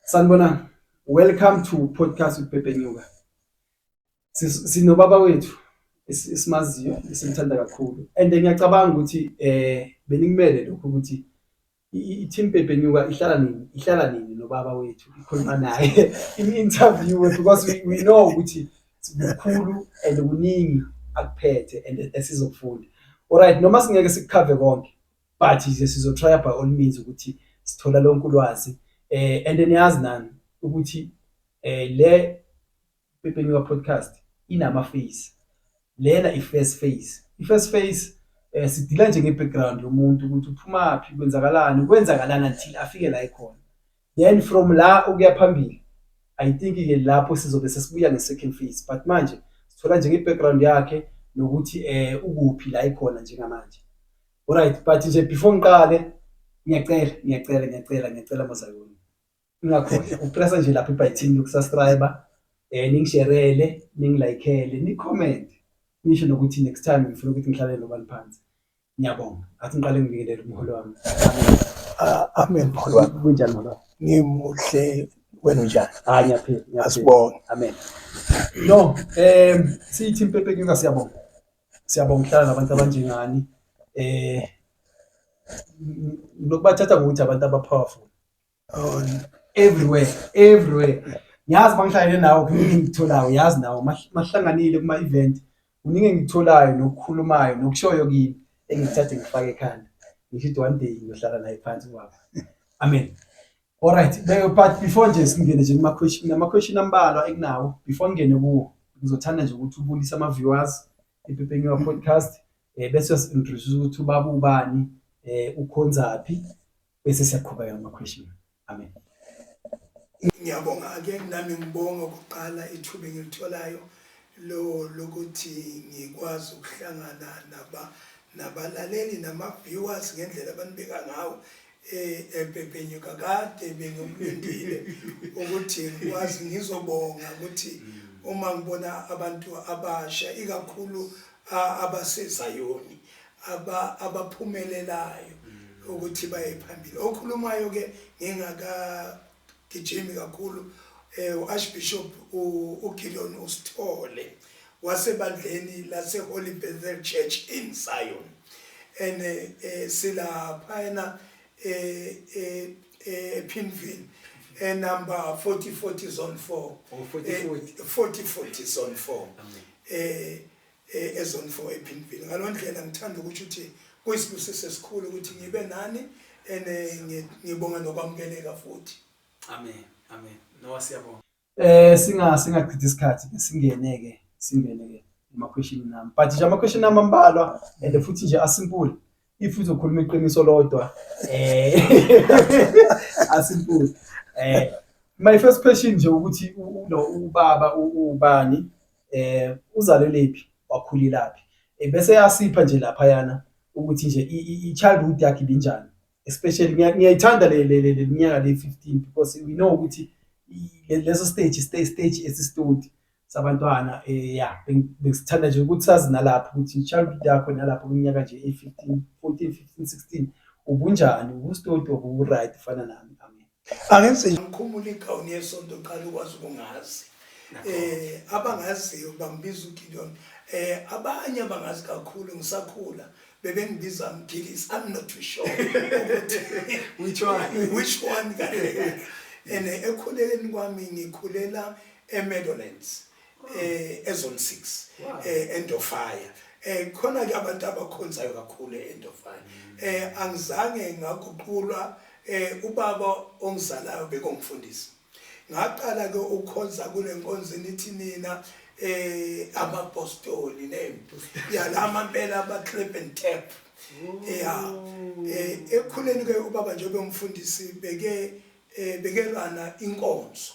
Sanibonani. Welcome to Podcast with Pepe Nyuka. Sinobaba wethu esimaziyo, esimthanda kakhulu. And ngiyacabanga ukuthi benikumele lokhu ukuthi i-Team Pepe Nyuka ihlala nini, ihlala nini nobaba wethu, ikhuluma naye, im-interview, because we know ukuthi kukhulu and kuningi akuphethe and esizokufunda. Alright, noma singeke sikukhave konke, but nje sizo-try by all means ukuthi sithola lonke ulwazi. And niyazi nani ukuthi le Pepe Nyuka podcast inama phase. Lena i-first phase. I-first phase sidila nje nge-background yomuntu ukuthi uphumaphi, kwenzakalani, kwenzakalani until afike la ekhona. Then from la ukuya phambili, I think ke lapho sizobe sesibuya nge-second phase, but manje sithola nje nge-background yakhe nokuthi ukuphi la ekhona njengamanje. Alright, but nje before ngiqale, ngiyacela, ngiyacela, ngiyacela, ngiyacela mazayoni. Ungakhohlwa upressa nje lapha ibhathini lokusubscribe, ningisharele, ningilikele, ni-comment. Nisho nokuthi next time ngifuna ukuthi ngihlale nobani phansi. Ngiyabonga. Athi ngiqale ngibingelele umholi wami. Ah, amen, mholi wami. Kunjani, mholi wami? Ngimuhle, wena unjani? Hayi, ngiyaphila, ngiyaphila. Asibonge. Amen. No, sithi Pepe Nyuka, siyabonga. Siyabonga ukuhlala nabantu abanjengani. Nokubathatha ngokuthi abantu aba powerful. Oh, everywhere, everywhere. Ngiyazi mangihlangene nawe kuningi engikutholayo, yazi nawe mahlanganile kuma event, kuningi engikutholayo nokukhulumayo nokushoyo kimi engikuthathe ngifake ekhanda. Ngisho ukuthi one day ngiyohlala naye phansi ubaba. Amen. Alright, but before nje singene nje kuma question, nama question ambalwa ekunawo, before ngingene kuwo, ngizothanda nje ukuthi ubulise ama viewers ePepe Nyuka podcast, bese uyasintroduce ukuthi ubaba ubani, ukhonzaphi, bese siyaqhubeka ngama question. Amen. Ngiyabonga ke nami, ngibonga ukuqala ithuba engilitholayo lo lokuthi ngikwazi ukuhlangana nabalaleli nama viewers ngendlela abanibeka ngawo ePepe Nyuka. Kade bengikulindile ukuthi ngikwazi ngizobonga ukuthi uma ngibona abantu abasha, ikakhulu abasezayoni, abaphumelelayo ukuthi baye phambili. Okhulumayo ke, ngingakagijimi kakhulu, uArchbishop uGideon uSithole wasebandleni lase Holy Bethel Church in Zion, and silapha yena ePineville, number 4040 zone 4. Oh, 4040. 4040 zone 4, ezone 4 ePineville. Ngalondlela ngithanda ukuthi uthi kuyisibusiso esikhulu ukuthi ngibe nani and ngibonga nokwamukeleka futhi. Amen. Amen. No, siyabonga. Singachithi isikhathi ke, singene ke ema question nami. But nje ama question nami ambalwa and futhi nje asimple. If uzokhuluma iqiniso lodwa, asimple. My first question nje ukuthi lo ubaba ubani, uzalelephi, wakhulelaphi? Bese yasipha nje lapha yana ukuthi nje i childhood yakhe ibinjani. Especially ngiyayithanda le minyaka le 15 because we know ukuthi leso stage stage esistoti sabantwana. Yeah, besithanda nje ukuthi sazi nalapho ukuthi childhood yakho nalapho kwiminyaka nje e15, 14, 15, 16 ubunjani, ubustoti, ubu right fana nami. Amen. Angenze ngikhumula igawuni yesonto, qala ukwazi ukungazi. Abangaziyo bangibiza uGideon. Abanye abangazi kakhulu, ngisakhula bebengibiza Mgilisi. I'm not too sure ukuthi which one, which one kahle kahle. And ekhuleleni kwami ngikhulela eMeadowlands, ezone 6, eNdofaya. Khona ke abantu abakhonzayo kakhulu eNdofaya. Angizange ngaguqulwa. Ubaba ongizalayo bekongifundisa. Ngaqala ke ukukhonza kule nkonzo nithi nina amapostoli ne yalama mpela aba clap and tap. Ya, ekukhuleni ke ubaba nje bengumfundisi, bekerana inkonzo.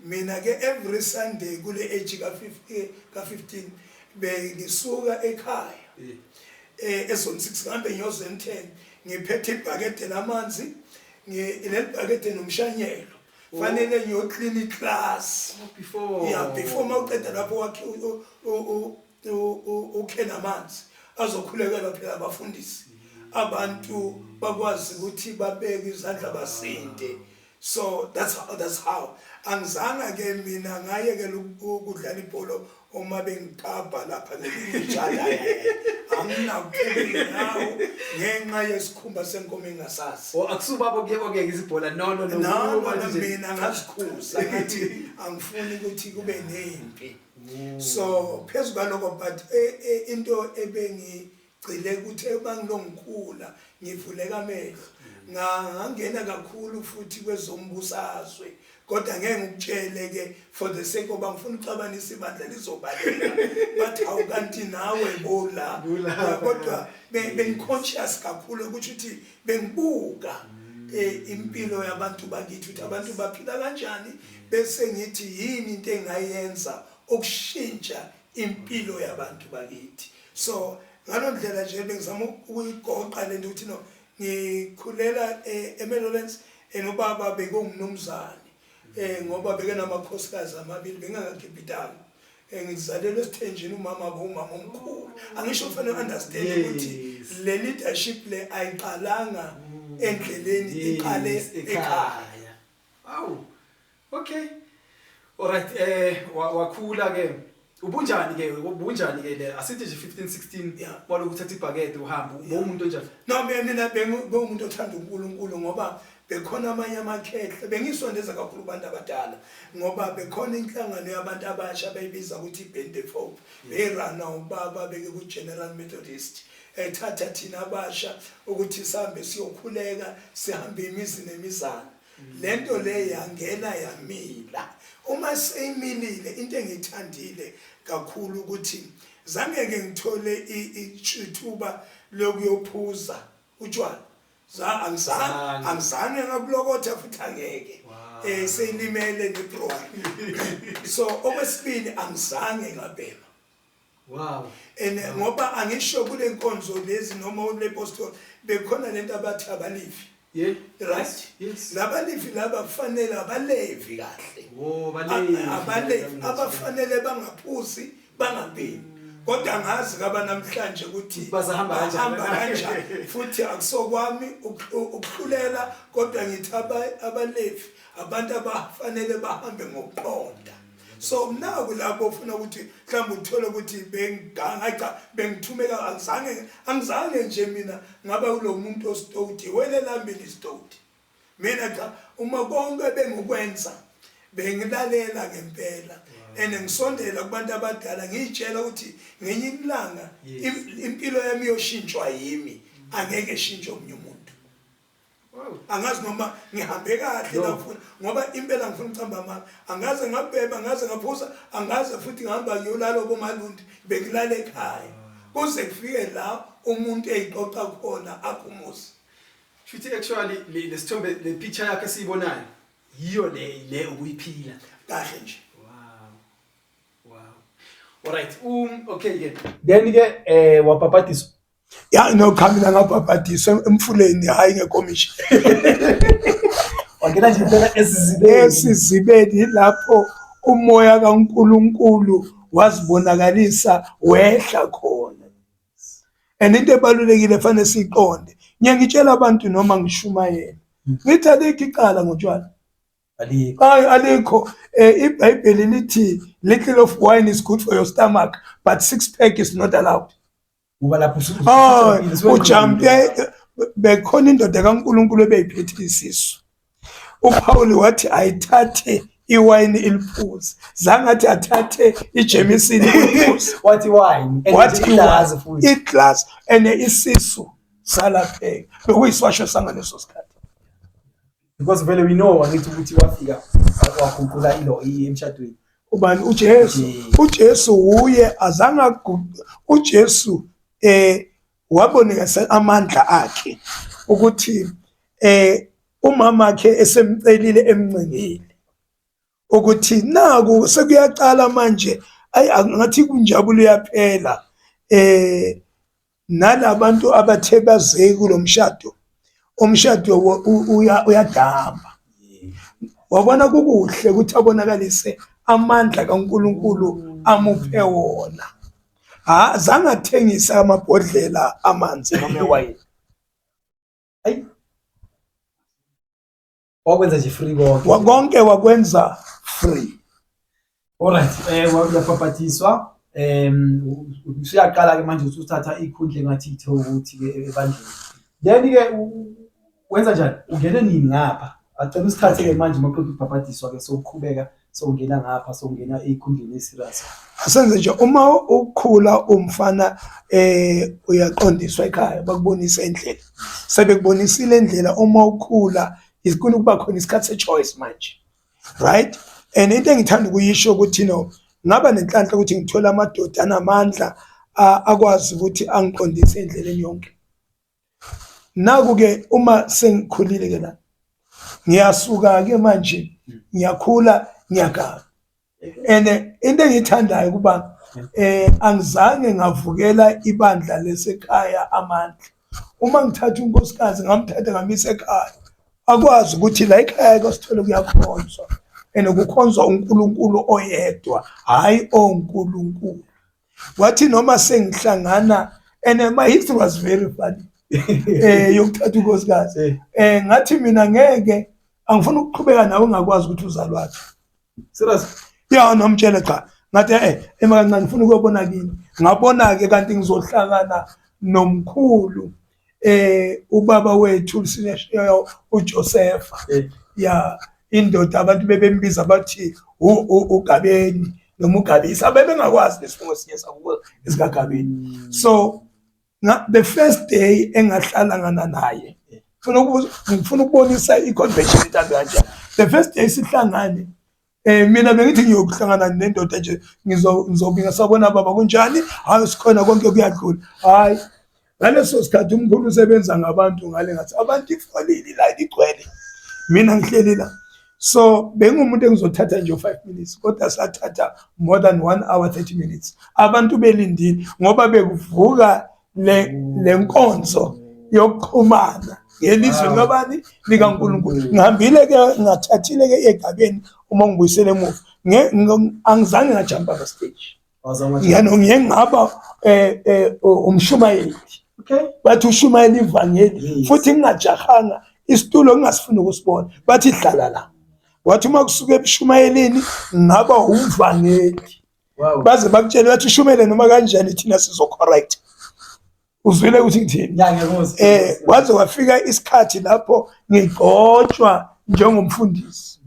Mina ke every Sunday kule age ka 50 ka 15 bengisuka ekhaya ezone 6, ngihambe ngiyozone 10, ngiphethe ibhakede lamanzi, leli bhakede nomshanyelo, fanele ngiyo-clean iclass. Oh, before. Yeah, before mawuqeda lapho wakhe ukhe namanzi azokhulekelwa phela abafundisi, abantu bakwazi ukuthi babeke izandla basinde. So that's how angizange ke mina ngayekela ukudlala ibhola uma bengikabha lapha ngishaya, anginakuphuma nawo ngenxa yesikhumba senkomo engasazi. Oh, akusubaba okuyeka izibhola? No, no, no. No, no, mina ngazikhuza, ngathi angifuni ukuthi kube nempi. So phezu kwaloko, but into ebengigcile ukuthi ebangilongikhula ngivuleka amehlo, ngangena kakhulu futhi kwezombusazwe, kodwa ngeke ngikutshele ke for the sake of angifuna ukuxabanisa ibandla, lizobaleka bathi, "Awu, kanti nawe bola." Bolapha. Kodwa bengi-conscious kakhulu ukuthi bengibuka impilo yabantu bakithi, ukuthi abantu baphila kanjani, bese ngithi yini into engayenza ukushintsha impilo yabantu bakithi. So ngalo ndlela nje bengizama ukuyigoqa lento ukuthi no, ngikhulela eMeadowlands and ubaba bekungumnumzane ngoba bekenamakhosikazi amabili, bengakakhiphi. Ngizalelwe esithenjini, umama umama omkhulu. Angisho, kufanele understand ukuthi le leadership le ayiqalanga endleleni, iqale ekhaya. Ekhaya. Awu. Okay. Alright, wakhula ke. Ubunjani ke? Ubunjani ke le? Asithi nje 15 16 waloku uthatha ibhakede uhamba. Ubumuntu onjani? No, mina bengumuntu othanda uNkulunkulu, ngoba bekhona amanye amakhehle bengisondeza kakhulu kubantu abadala, ngoba bekhona inhlangano yabantu abasha abayibiza ukuthi iBendefope, beyirana ubaba beke ku-General Methodist, ethatha thina abasha ukuthi sihambe siyokhuleka, sihambe imizi nemizana. Lento le yangena yamila. Uma seyimilile, into engiyithandile kakhulu ukuthi zangeke ngithole ithuba lokuyophuza utshwala, za angizange. Zange. Angizange ngakulokotha futhi angeke. Seyilimele nebroyi. So okwesibili, angizange ngabhema. And ngoba angisho kule nkonzo lezi noma kule postol bekhona lento abathi abalivi. Right? Yes. Labalivi laba kufanele abalevi kahle. Oh, balevi. Abalevi abafanele bangaphuzi, bangabhemi. Kodwa angazi kaba namhlanje ukuthi Bazahamba kanjani. Bahamba kanjani futhi, akusokwami ukuhlulela, kodwa ngithi abalevi abantu abafanele bahambe ngokuqonda. So naku lapho ufuna ukuthi mhlawumbe uthole ukuthi bengiganga, cha, bengithumeka, angizange nje mina ngaba kulo muntu ostoti welelambile istoti mina, cha. Uma konke bengikwenza bengilalela ngempela and ngisondela kubantu abadala, ngiyitshela ukuthi ngenye ilanga impilo yami iyoshintshwa yimi, angeke ishintshwe omunye umuntu. Angazi noma ngihambe kahle. No. Ngafuna ngoba impela ngifuna ukucamba amanga, angaze ngabhema, angaze ngaphuza, angaze futhi ngihamba ngiyolala komalundi, bengilala ekhaya kuze kufike la umuntu eyixoxa khona akhumuze. Shuthi actually le lesithombe, le picture yakhe esiyibonayo, yiyo le obuyiphila. Kahle nje. Wow. Alright, okay ke. Then ke wabhabhadiswa. Ya, no, cha, mina ngabhabhadiswa emfuleni, hhayi ngekomishi. Wangena nje impela esizibeni. Esizibeni, lapho umoya kaNkuluNkulu wazibonakalisa, wehla khona. And into ebalulekile fanele siyiqonde, ngiye ngitshela abantu noma ngishumayela, ngithi alikho icala ngotshwala. Alikho. Hayi, alikho. IBhayibheli lithi little of wine is good for your stomach, but six pack is not allowed. Ngoba lapho Oh, ujampe bekhona indoda kaNkuluNkulu ebeyiphethe isisu. uPaul wathi ayithathe iwayini iliphuze, zangathi athathe iJameson iliphuze. Wathi wine. And Wathi iglass futhi. Iglass, and isisu salapheka, bekuyisiwasho sangaleso sikhathi. Because vele we know, angithi, ukuthi wafika waguqula ilo emshadweni. Ubani? uJesu? Yes. uJesu uye azange uJesu wabonisa amandla akhe ukuthi umama wakhe esemcelile, emncengile ukuthi naku sekuyaqala manje, ayi, ngathi kunjabulo iyaphela, nalabantu abathe baze kulomshado, umshado uyadamba. Wabona kukuhle ukuthi abonakalise amandla kaNkuluNkulu amuphe wona. Ha, zange athengisa amabhodlela amanzi noma ewayini. Ayi. Wakwenza nje free konke. Konke wakwenza free. Alright, uyabhabhadiswa, usuyaqala ke manje usuthatha ikhundla engathi ithe ukuthi ke ebandleni. Then ke wenza njani? Ungene nini ngapha? Acela usithathe ke manje maqeda ukubhabhadiswa ke sowuqhubeka sowungena ngapha sowungena ezikhundleni eserious. Asenze nje uma ukhula umfana uyaqondiswa ekhaya bakubonisa indlela. Sebekubonisile indlela uma ukhula izikuni kuba khona isikhathi se-choice manje. Right? And into engithanda ukuyisho ukuthi no ngaba nenhlanhla ukuthi ngithole amadoda anamandla akwazi ukuthi angiqondise endleleni yonke. Naku ke uma sengikhulile ke la ngiyasuka ke manje ngiyakhula ngiyaganga. And into engiyithandayo kuba angizange ngavukela ibandla lesekhaya amandla. Uma ngithatha unkosikazi ngamthatha ngamisa ekhaya akwazi ukuthi la ekhaya kwasithole kuyakhonzwa and kukhonzwa uNkulunkulu oyedwa hayi onkulunkulu. Wathi noma sengihlangana and my history was very funny yokuthatha unkosikazi ngathi mina ngeke angifuni ukuqhubeka nawe ngakwazi ukuthi uzalwaphi. Serious? Ya nomtshela cha. Ngathi ema kancane ngifuna ukuyobona kini. Ngabona ke kanti ngizohlangana nomkhulu ubaba wethu sineshiya uJosepha. Ya indoda abantu bebembiza bathi uGabeni noma uGabisa bebengakwazi lesifungo sinye sakubo esikaGabeni. So the first day engahlangana naye ngifuna ukubonisa i-convention intando kanjani. The first day sihlangane mina bengithi ngiyokuhlangana nendoda nje ngizobinga sabona baba kunjani, hayi sikhona konke kuyadlula. Hayi ngaleso sikhathi umkhulu usebenza ngabantu ngale ngathi abantu ifolile la igcwele mina ngihleli la. So bengumuntu engizothatha nje 5 minutes kodwa sathatha more than 1 hour 30 minutes abantu belindile ngoba bekuvuka le nkonzo yokuxhumana ngelizwi likabani likaNkulunkulu. Ngihambile ke ngathathile ke egabeni uma ngibuyisele emuva angizange ngajumpa pa stage. Ngiye ngaba umshumayeli. Okay. Bathi ushumayela ivangeli futhi ngingajahanga isitulo ngingasifuni ukusibona bathi hlala la. Wathi uma kusuka ebushumayeleni ngaba umvangeli. Baze bakutshele bathi ushumele noma kanjani thina sizo correct. Uzwile ukuthi ngithini? Waze wafika isikhathi lapho ngigcotshwa njengomfundisi.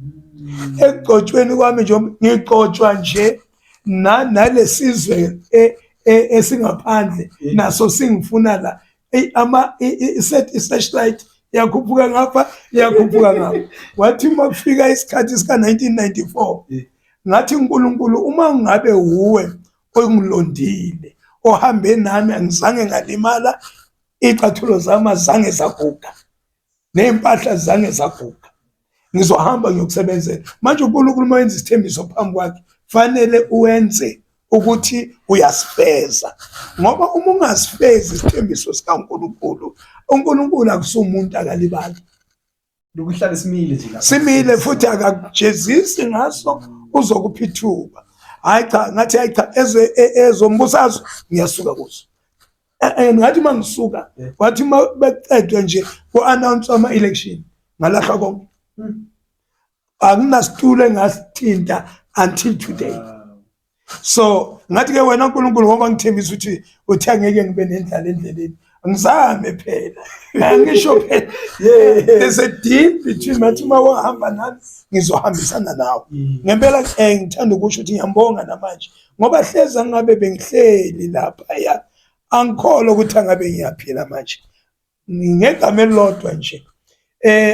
Ekugcotshweni kwami nje ngigcotshwa nje nalesizwe esingaphandle naso singifuna la. Ama i-searchlight yakhuphuka ngapha yakhuphuka ngapha. Wathi uma kufika isikhathi sika 1994 ngathi uNkulunkulu uma ngabe uwe ongilondile ohambe nami angizange ngalimala, icathulo zami azange zaguga ney'mpahla zange zaguga, ngizohamba ngiyokusebenzela. Manje uNkulunkulu uma wenza isithembiso phambi kwakhe fanele uwenze ukuthi uyasifeza, ngoba uma ungasifezi isithembiso sikaNkulunkulu, uNkulunkulu akusumuntu akalibali. Lokuhlala simile nje lapha. Simile futhi akakujezisi ngaso, uzokupha ithuba. Hayi cha ngathi hayi cha ezombusazwe ngiyasuka kuzo. Ngathi uma ngisuka wathi uma beqedwe nje ku-announce ama-election ngalahla konke. Akunasitulo engasithinta until today. So ngathi ke wena uNkulunkulu ngoba ngithembisa ukuthi uthi angeke ngibe nendlala endleleni ngizame phela angisho phela there's a deal between ngathi uma wahamba nami ngizohambisana nawe ngempela. Ngithanda ukusho ukuthi ngiyambonga namanje ngoba hleza ngabe bengihleli lapha ya angikholwa ukuthi angabe ngiyaphila manje ngegama elilodwa nje.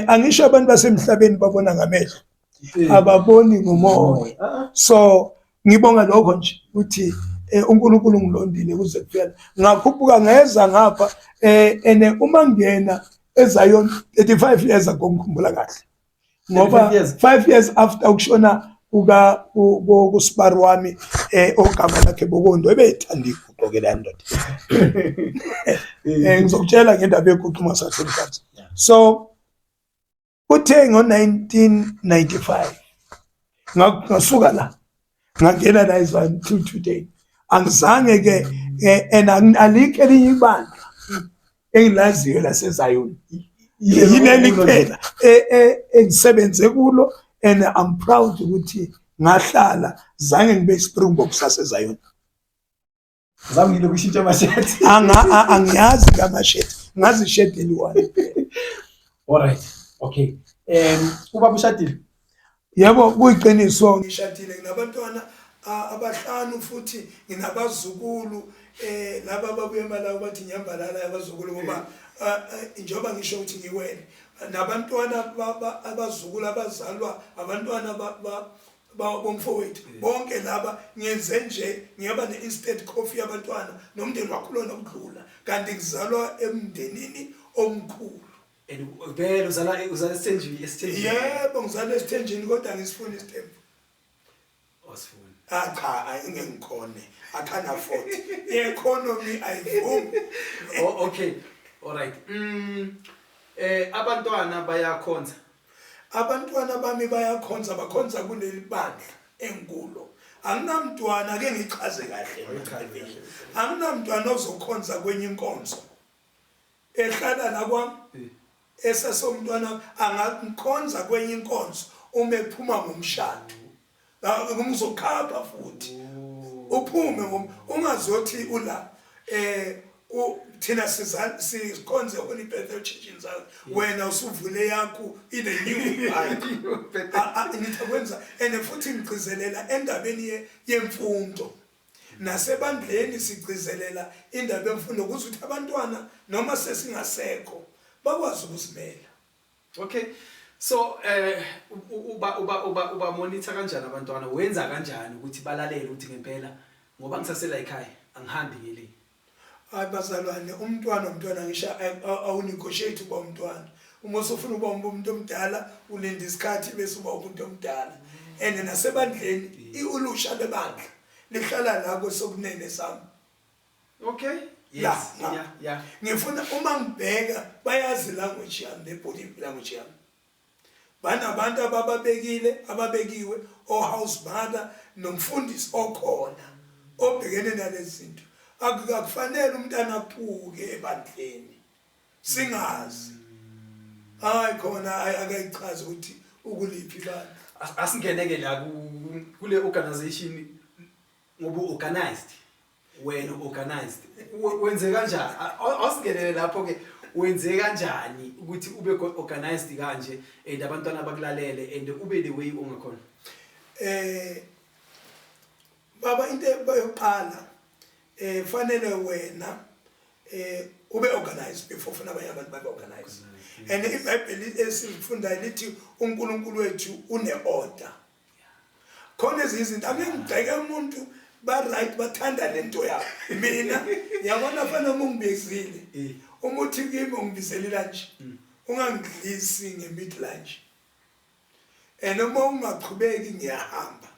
Angisho abantu basemhlabeni babona ngamehlo ababoni ngomoya. So ngibonga lokho nje ukuthi uNkulunkulu ngilondile kuze kufika ngakhuphuka ngeza ngapha ene uma ngena eZion 35 years ago ngikhumbula kahle ngoba 5 years after ukushona kuka kusibari wami ogama lakhe Bokondo ebeyithanda iguqo ke la ndoda. Ngizokutshela ngendaba yeguqo uma sathola phansi. So uthe ngo-1995 ngasuka la ngangena la eZion till today angizange ke and alikho elinye ibandla engilaziyo laseZion. Yileli kuphela engisebenze kulo and I'm proud ukuthi ngahlala, zange ngibe Springbok saseZion. Zange ngile kushintsha amashethi. Angiyazi kamashethi, ngazi ishethi eliyi-one. Alright, okay. Ubaba ushadile? Yebo, kuyiqiniso, ngishadile, nginabantwana abahlanu futhi nginabazukulu, laba ababuye eMalawi bathi nyambalala abazukulu, ngoba njengoba ngisho ukuthi ngiwele nabantwana, abazukulu abazalwa abantwana bomfowethu bonke laba. Ngenze nje ngiyaba ne-instant coffee yabantwana nomndeni wakhulwa nokudlula, kanti ngizalwa emndenini omkhulu. And vele uzala esithenjini, esithenjini? Yebo, ngizalwa esithenjini, kodwa ngisifuna isithembu. Osifuna? Ah, cha, angeke ngikhone, I can't afford, i-economy ayivumi. Oh, okay, alright. Abantwana bayakhonza? Abantwana bami bayakhonza, bakhonza kuleli bandla enkulo. Anginamntwana, ake ngichaze kahle, anginamntwana ozokhonza kwenye inkonzo ehlala la kwami. Esesomntwana angakhonza kwenye inkonzo uma ephuma ngomshado. Ngizokhapha futhi uphume ungazothi ula thina sikhonze Holy Bethel Church in Zion, wena usuvule yakho in a new ngithi kwenza. And futhi ngigcizelela endabeni yemfundo nasebandleni, sigcizelela indaba yemfundo ukuze ukuthi abantwana noma sesingasekho bakwazi ukuzimela. Okay, so uba monitor kanjani abantwana? Wenza kanjani ukuthi balalele, ukuthi ngempela ngoba ngisasela ekhaya angihambi ngele? Hayi bazalwane, umntwana umntwana, ngisho awunegotiate uba umntwana. Uma usufuna ukuba umuntu omdala, ulinda isikhathi bese uba umuntu omdala. And nasebandleni, ulusha lebandla lihlala la kwesokunene sami. La, la. Ngifuna uma ngibheka bayazi language yami ne-body language yami. Banabantu abababekile, ababekiwe, o-house mother nomfundisi okhona obhekene nalezi zinto. Akufanele umntana aphuke ebandleni singazi. Hayi khona, hayi, akayichazi ukuthi ukuliphi ibandla. Asingeneke la kule organization, ngoba organized, wena organized. Wenze kanjani? Awusingenele lapho ke, wenze kanjani ukuthi ube organized kanje and abantwana bakulalele and ube the way ongakhona? Baba, into yokuqala, fanele wena ube organized before ufuna abanye abantu babe organized. And iBhayibheli esilifundayo lithi uNkulunkulu wethu une order. Khona ezinye izinto ake ngigxeke umuntu, ba right, bathanda lento yabo. Mina yabona, fanele uma ungibizile, uma uthi kimi ungibizele lunch, ungangidlisi nge-mid lunch, and uma ungachubeki ngiyahamba.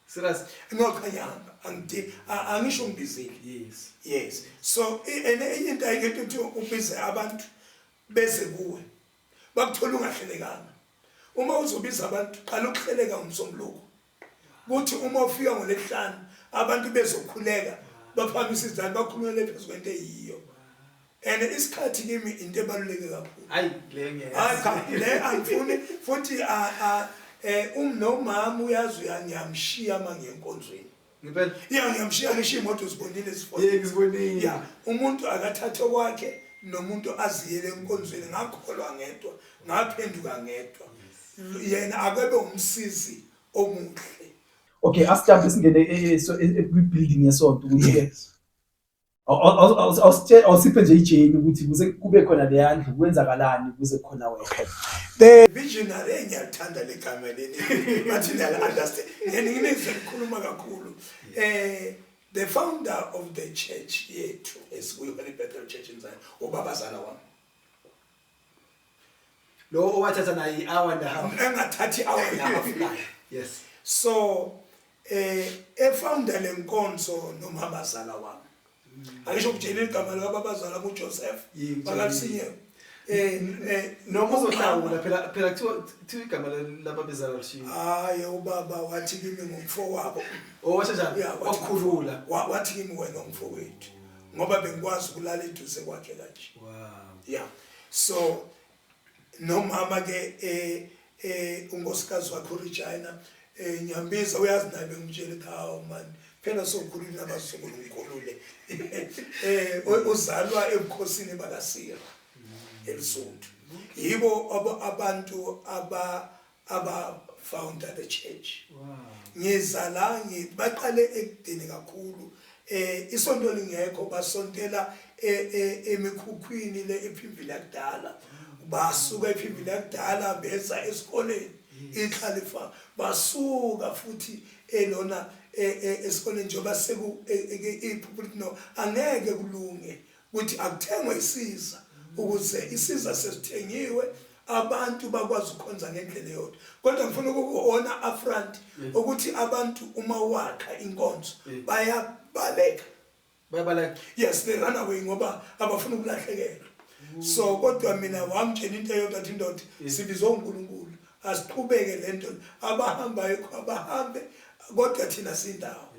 Serious? No, cha, ngiyahamba, angidi angisho ngibizile. Yes, so and enye into ayikho ukuthi ubize abantu beze kuwe bakuthola ungahlelekanga. Uma uzobiza abantu, qala ukuhleleka ngomsombuluko, kuthi uma ufika ngolesihlanu abantu bezokhuleka, baphakamisa izandla, bakhulumele phezu kwento eyiyo. And isikhathi kimi into ebaluleke kakhulu. Hayi, le ngiyayazi. Hayi cha, le angifuni futhi a a eh um nomama uyazi, uyangiyamshiya uma ngiyenkonzweni. Ngempela? Ya, ngiyamshiya, ngisho imoto uzibonile zifona. Yebo, ngizibonile. Ya, umuntu akathathe kwakhe nomuntu aziyele enkonzweni. Ngakholwa ngedwa, ngaphenduka ngedwa, yena akebe umsizi omuhle. Okay, asijambe singene kwi-building yesonto, ukuthi-ke awusiphe nje ijeni ukuthi kuze kube khona leya ndlu, kwenzakalani kuze khona wena? Okay, the visionary, engiyalithanda legama leli, bathi niyali-understand and nginizwe likhuluma kakhulu, the founder of the church yethu esikuyo, Holy Bethel Church in Zion, ubabazala wami. Lo owathatha naye i-hour and a half? Engathathi i-hour and a half naye. So efounder lenkonzo nomamazala wami, angisho ukutshela igama likababazala, uJoseph. Bakasinye Noma uzohlawula phela, kuthiwa igama lababezala lishiwo. Hayi, ubaba wathi kimi ngumfowabo. Owasho njalo? Yeah, wathi Wakukhulula. Wathi kimi wena umfowethu, ngoba bengikwazi ukulala eduze kwakhe kanje. Yeah, so Nomama ke unkosikazi wakhe uRegina ngiyambiza, uyazi naye bengimtshela ukuthi hawu man, phela sokhulule nabazukulu, ngikhulule. Uzalwa ebukhosini bakaSira eLisuthu, yibo abantu aba founder the church. Ngiza la baqale ekudeni kakhulu, isonto lingekho, basontela emikhukhwini le ePimville yakudala. Basuka ePimville yakudala beza esikoleni iKhalifa, basuka futhi elona esikoleni njengoba seku iphupho lithi no, angeke kulunge ukuthi akuthengwe isiza, ukuze isiza sesithengiwe abantu bakwazi ukukhonza ngendlela eyodwa. Kodwa ngifuna ukukuhona upfront ukuthi abantu uma wakha inkonzo bayabaleka. Bayabaleka. Yes, they run away ngoba abafuna ukulahlekelwa. So kodwa mina wangitshela into eyodwa, athi indoda, sibizwe uNkulunkulu, asiqhubeke lento, abahambayo abahambe, kodwa thina sindawo.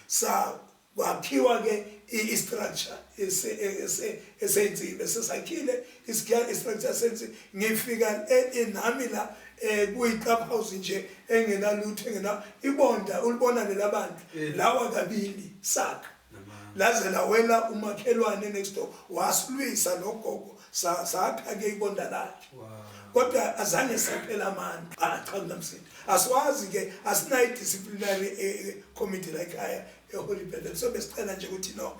Sa kwakhiwa ke i-structure eseyinsimbi, sesakhile i-structure sensimbi. Ngifika nami la kuyi-clubhouse nje engenalutho, engena ibonda, ulibona lela bandla lawa kabili sakha laze lawela umakhelwane next door, wasilwisa nogogo, sakha ke ibonda lakhe, kodwa azange saphela amandla. Ah cha, kunamsindo, asiwazi ke, asinayo i-disciplinary committee la ekhaya eHoly Bethel. So besicela nje ukuthi no,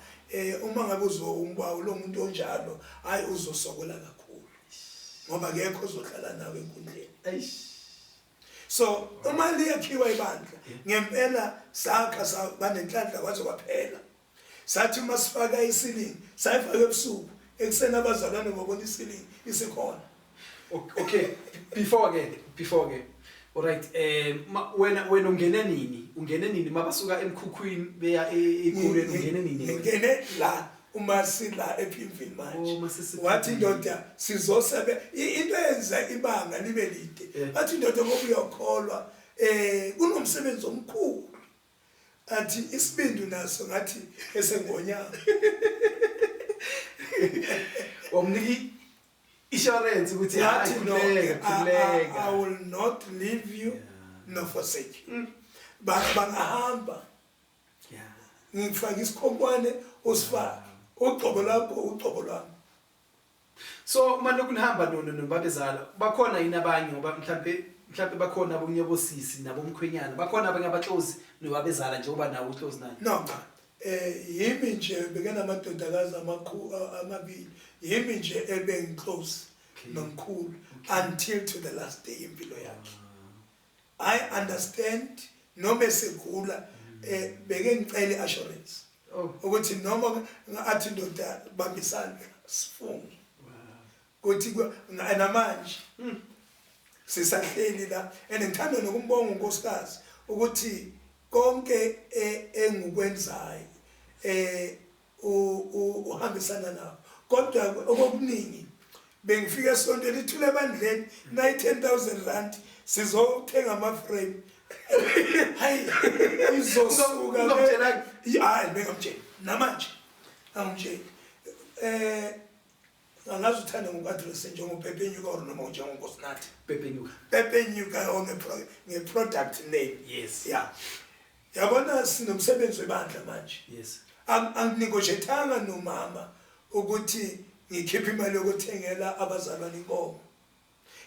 uma ngabe uzowumba lo muntu onjalo, hayi, uzosokola kakhulu ngoba akekho ozohlala nawe enkundleni. Eish. So uma liyakhiwa ibandla ngempela, sakha saba nenhlanhla kwaze kwaphela. Sathi uma sifaka i-ceiling, sayifaka ebusuku, ekuseni abazalwane babona i-ceiling isikhona. Okay, before ke, alright, wena ungene nini mabasuka emkhukhwini beya ekhuleni, ungene nini wena? Ngene la uma sila ePimville manje. Oh, masise Wathi indoda sizosebe into eyenza ibanga libe lide. Wathi indoda, ngoba uyakholwa, kunomsebenzi omkhulu, athi isibindu naso ngathi esengonyama. Wamnika insurance ukuthi Ngathi hayi, no, khululeka, khululeka. I will not leave you nor forsake you. Bangahamba, ngifaka isikhonkwane, usifake ugcobo lakho, ugcobo lwami. So manje kunihamba nobabezala, bakhona yini abanye, ngoba mhlambe bakhona abunye bosisi nabomkhwenyana, bakhona abanye aba-close nobabezala njengoba nawe u-close naye? No cha, yimi nje bekenamadodakazi amabili, yimi nje ebengi-close nomkhulu until to the last day impilo yakhe. I understand noma esegula, beke ngicela i-assurance ukuthi noma athi indoda bamba isandla sifunge kuthi namanje sisahleli la. And ngithanda nokumbonga unkosikazi ukuthi konke engikwenzayo uhambisana nako, kodwa okokuningi bengifika esontweni ithule ebandleni nayi R10,000 sizothenga ama-frame, hayi, izosuka. Ungamtshelanga? Hayi, bengamtsheli, namanje angimtsheli. Angazi uthanda ngoku-address njengoPepe Nyuka or noma njengoNkosinathi? Pepe Nyuka. Pepe Nyuka or nge-product name? Yes. Ya, yabona sinomsebenzi webandla manje. Anginegotiatanga nomama ukuthi ngikhiphe imali yokuthengela abazalwane inkomo.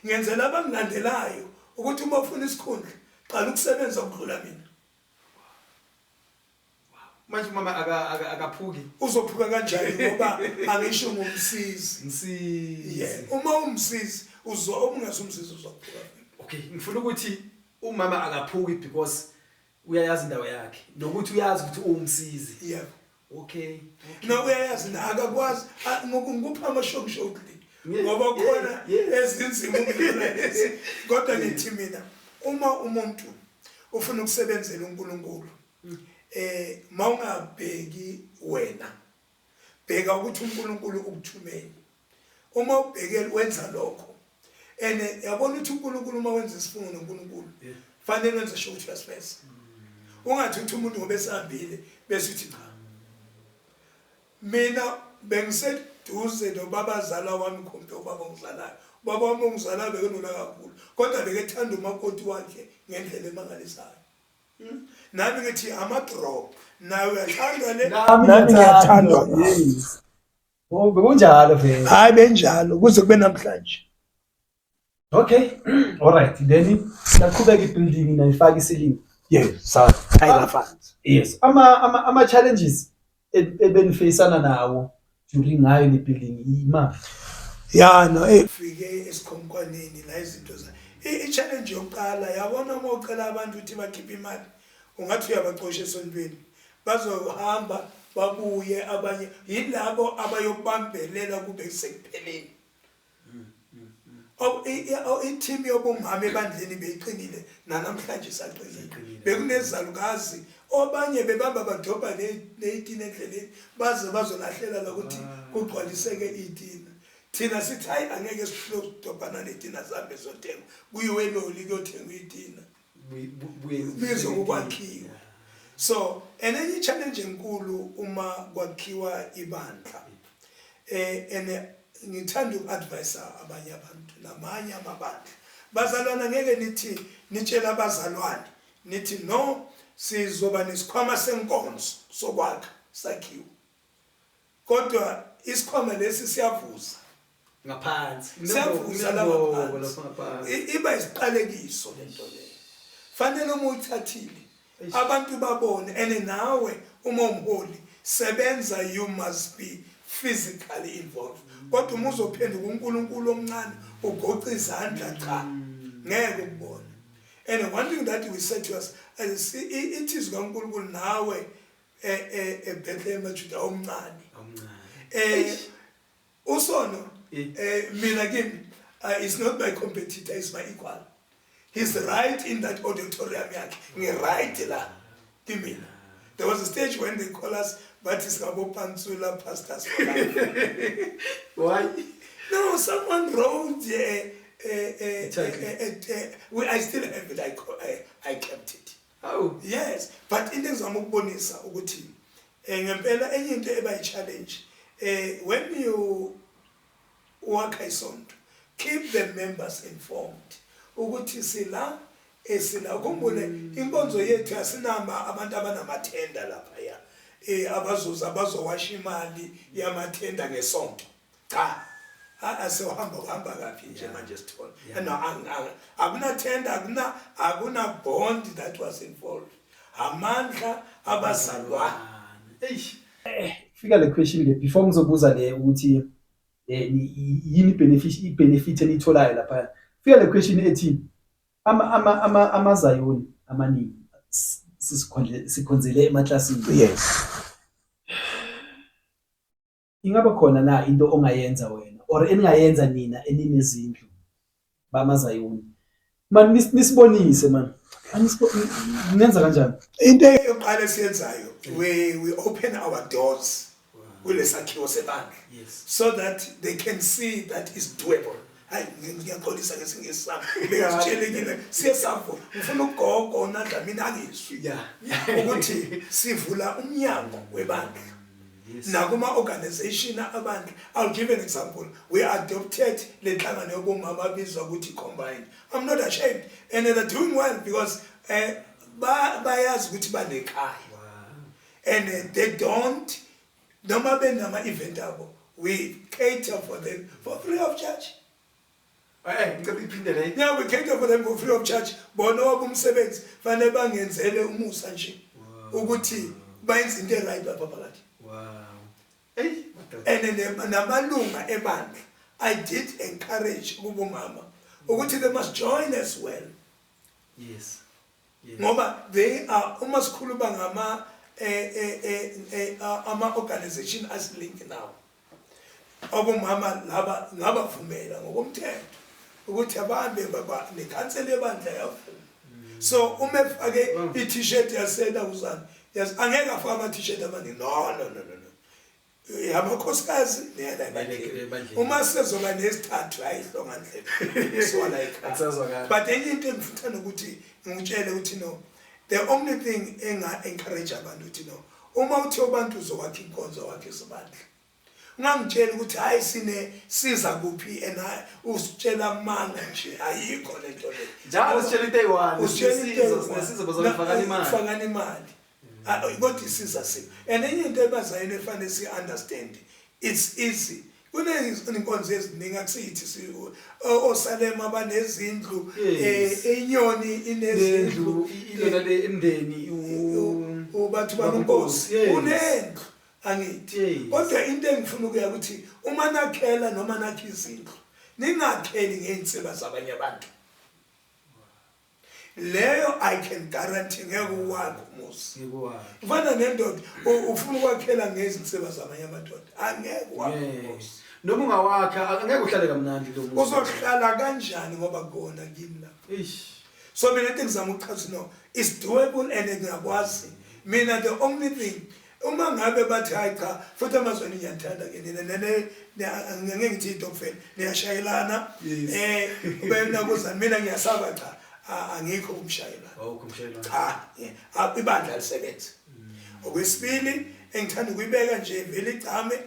Ngenzela abangilandelayo ukuthi uma ufuna isikhundla, qala ukusebenza ukudlula mina. Manje umama akaphuki? Uzophuka kanjani, ngoba angisho ngumsizi? Msizi. Yeah, uma umsizi uzo, uma ungasumsizi uzophuka. Okay, ngifuna ukuthi umama akaphuki because uyayazi indawo yakhe nokuthi uyazi ukuthi uwumsizi. Yebo. Okay. No, uyayazi na, akakwazi ngikupha amashokishoki ngoba khona ezinzima ukudlula lezi, kodwa ngithi mina uma umuntu ufuna ukusebenzela uNkulunkulu, mawungabheki wena, bheka ukuthi uNkulunkulu ukuthumeni. Uma ubheke wenza lokho ene yabona ukuthi uNkulunkulu, uma wenza isifungo noNkulunkulu, fanele wenze sure ukuthi uyasifeza. Ungathi uthi umuntu ngoba esihambile bese uthi cha. Mina bengiseduze nobabazala wami, khombe ubaba ongizalayo. Baba wami ongizala bekenona kakhulu, kodwa bekethanda umakoti wakhe ngendlela emangalisayo. Nami ngithi ama-draw, nawe uyathandwa le, nami ngiyathandwa. Yes. Oh, bekunjalo vele. Hayi, benjalo kuze kube namhlanje. Okay. All right. Then naqhubeka i-building, nayifaka i-ceiling. Yes, sayila phansi. Yes. Ama challenges ebenifeyisana nawo during ngayo le building ima? Ya, no, fike esikhonkwaneni la izinto za i-challenge yokuqala, yabona, uma ucela abantu ukuthi bakhiphe imali, ungathi uyabacosha esontweni, bazohamba babuye. Abanye yilabo abayobambelela kube sekupheleni. I-team yobumama ebandleni beyiqinile, nanamhlanje isaqinile. Bekunezalukazi, obanye bebamba badobha neyitina endleleni, baze bazolahlela la ukuthi kugcwaliseke iyitina. Thina sithi hayi, angeke sihlokudobhana netina, sihambe sothenga, kuyiwe eloli kuyothengwa iyitina, bizokukwakhiwa. So and enye i-challenge enkulu uma kwakhiwa ibandla, and ngithanda uku-advise abanye abantu namanye amabandla, bazalwana, ngeke nithi nitshela abazalwane nithi no, sizoba nesikhwama senkonzo sokwakha sakhiwo, kodwa isikhwama lesi siyavuza ngaphansi. Siyavuza la ngaphansi. Iba isiqalekiso lento leyo. Fanele uma uyithathile, abantu babone, and nawe uma umholi sebenza, you must be physically involved. Kodwa uma uzophenduka uNkulunkulu omncane, ugoqa izandla, cha, ngeke ukubone. And one thing that we said to us, ithi izwi kaNkulunkulu nawe eBethlehem Juda omncane. Usono mina kimi is not my competitor, is my equal. He's right in that auditorium yakhe, ngi-right la kimina. There was a stage when they call us, bathi singabopantsula pastors for life. Why? No, someone wrote Title. I still have it. I kept it. Hawu. Yes, but into engizama ukubonisa ukuthi ngempela enye into eba i-challenge, when you wakha isonto, keep the members informed ukuthi sila, esila. Ukhumbule inkonzo yethu, asinama abantu abanamathenda lapha ya abazuza bazowasha imali yamathenda ngesonto. Cha, asewuhamba uhamba kapi nje manje sithola no, akunathenda, akuna bond that was involved, amandla abazalwane. Eish. Fika le question ke before ngizobuza le ukuthi yini i-benefit eniyitholayo lapha. Fika le question ethi amaZayoni amaningi sikhonzele emaklasini. Ingaba khona na into ongayenza wena or eningayenza nina eninezindlu bamaZayoni? Man, nisibonise man. Nenza kanjani? Into yokuqala esiyenzayo, we open our doors kulesakhiwo sebandla so that they can see that is doable. Hayi, ngiyaxolisa ngesingisi sami, bengisitshelekile siye savula. Ngifuna ugogo naDlamini angizwe ukuthi sivula umnyango webandla nakuma-organization abandla. I'll give an example. We adopted le nhlangano yobomama abizwa ukuthi Combined. I'm not ashamed, and they're doing well because bayazi ukuthi banekhaya and they don't, noma benama-event abo, we cater for them for free of charge. Ngicela iphinde le. Yeah, we cater for them for free of charge. Bona wabo umsebenzi fanele bangenzele umusa nje ukuthi bayenze into e-right lapha phakathi. Hey, madoda. And namalunga ebandla, I did encourage kubomama ukuthi they must join as well ngoba they are, uma sikhuluma ngama ama organization asilink now, abomama laba ngabavumela ngokomthetho ukuthi abahambe baba nekhansela yebandla yavuma. So uma efake i-t-shirt yasela uzana, yes, angeke afake ama-t-shirt amaningi. No, no, no, no, no, amakhosikazi neyala ebandleni. Ebandleni. Uma sezoba nesithathu, hayi, hlongandlebe siwala ekhaya. Akusazwakali. But enye into engifuna ukuthi ngikutshele ukuthi no, the only thing enga encourage abantu ukuthi no, uma uthi abantu uzokwakha inkonzo, wakhe isibandla. Ungangitsheli ukuthi hayi sine siza kuphi and usitshela amanga nje, ayikho lento le. Njalo sitshela into eyi-one. Usitshela into eyi-one. Sinesiza bazalwane, fakani imali. Fakani imali. Ah, kodwa isiza si. And enye into ebazayini efanele si understand, it's easy. Kuneyinkonzo eziningi, akusithi oSalema banezindlu, iNyoni inezindlu, ilona le emndeni ubathu banonkosi unendlu, angithi. Kodwa into engifuna ukuya ukuthi uma nakhela noma nakha izindlu, ningakheli ngey'nsiba zabanye abantu. Leyo I can guarantee ngeke uwakhe umuzi. Ufana nendoda ufuna ukwakhela ngezinsiba zamanye amadoda, angeke uwakhe umuzi. Noma ungawakha angeke uhlale kamnandi lo muzi. Uzohlala kanjani ngoba kona kini lapho? So mina into engizama ukuchaza, no, it's doable and ngiyakwazi mina. The only thing, uma ngabe bathi hayi cha, futhi amazweni ngiyathanda ke nina, nene ngeke ngithi itokfela, niyashayelana, bena kuzana. Mina ngiyasaba, cha, angikho kumshayelana. Awukho umshayelana. Cha, ibandla lisebenze. Okwesibili engithanda ukuyibeka nje vele igcame,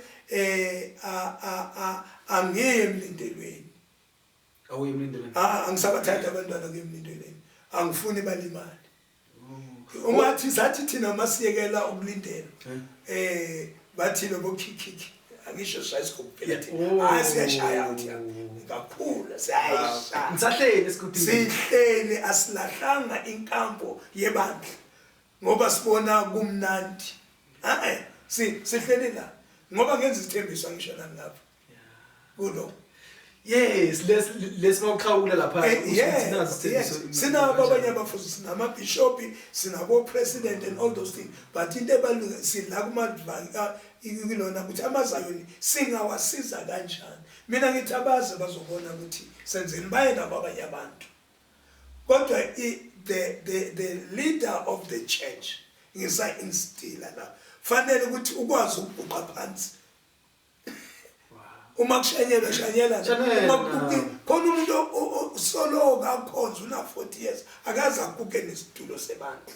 angiye emlindelweni. Awuye emlindelweni? Angisabathathi abantwana kuye emlindelweni, angifuni balimale. Uma thi sathi thina masiyekela ukulindela, bathi lobo khikhi, angisho shaya isigubhu phela thina. Hayi, siyashaya out ya kakhulu, siyayishaya. Nisahleli esigubhini. Sihleli, asilahlanga inkampo yebandla ngoba sibona kumnandi. Eh, si sihleli la ngoba ngenza isithembiso, angisho nani lapha kulo. Yes, lesi mawuxhawula lapha. Yes, sinabo abanye abafundisi, sinamabhishopi, sinabo-president and all those things, but into ebaluleke sila kumadvanka kulona ukuthi amazayoni singawasiza kanjani. Mina ngithi abaze bazobona ukuthi senzeni, baye nabo abanye abantu, kodwa the leader of the church, ngisa-instila la, fanele ukuthi ukwazi ukuguqa phansi uma kushanyelwa, shanyela. Shanyela. Uma khona umuntu solo kakhonza una 40 years, akaze aguge nesitulo sebandla.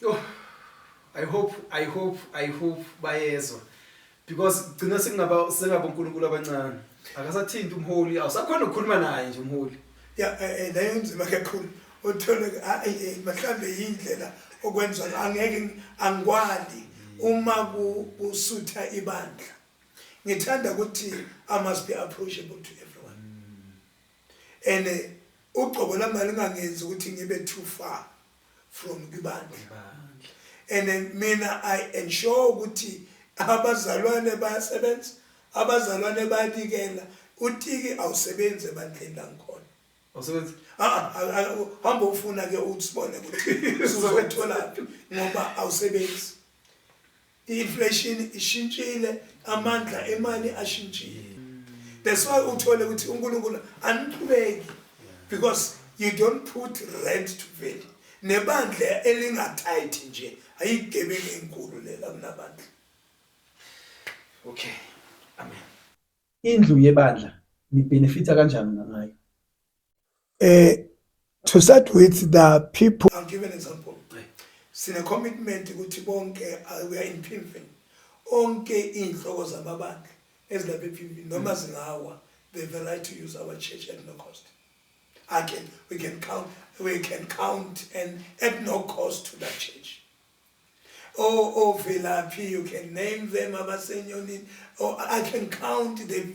Oh, I hope bayezwa because gcina sengaba uNkulunkulu abancane, akasathinti umholi, awusakhona ukukhuluma naye nje umholi. Ya, leyo nzima kakhulu, uthole mhlambe yindlela okwenza angeke angikwali uma kusutha ibandla. Ngithanda ukuthi I must be approachable to everyone and ugcobo lami lingangenzi ukuthi ngibe too far from kwibandla and mina I ensure ukuthi abazalwane bayasebenza, abazalwane bayanikela. Utiki awusebenzi ebandleni la ngikhona. Awusebenzi? Ah, hamba ufuna ke usibone ukuthi sizotholaphi ngoba awusebenzi. I-inflation ishintshile, amandla emali ashintshile. That's why uthole ukuthi uNkulunkulu aniqhubeki because you don't put rand to value. Nebandla elingathayithi nje ayigebengu enkulu lela kunabandla. Okay, amen. Indlu yebandla nibenefita kanjani ngayo? To start with, the people, I'll give an example. Sine commitment ukuthi bonke, we are in Pimville, onke inhloko zamabandla ezilapha ePimville noma zingawa, they have a right to use our church at no cost. I can we can count we can count and at no cost to that church. Oh, Velaphi, you can name them, abasenyonini. Oh, I can count the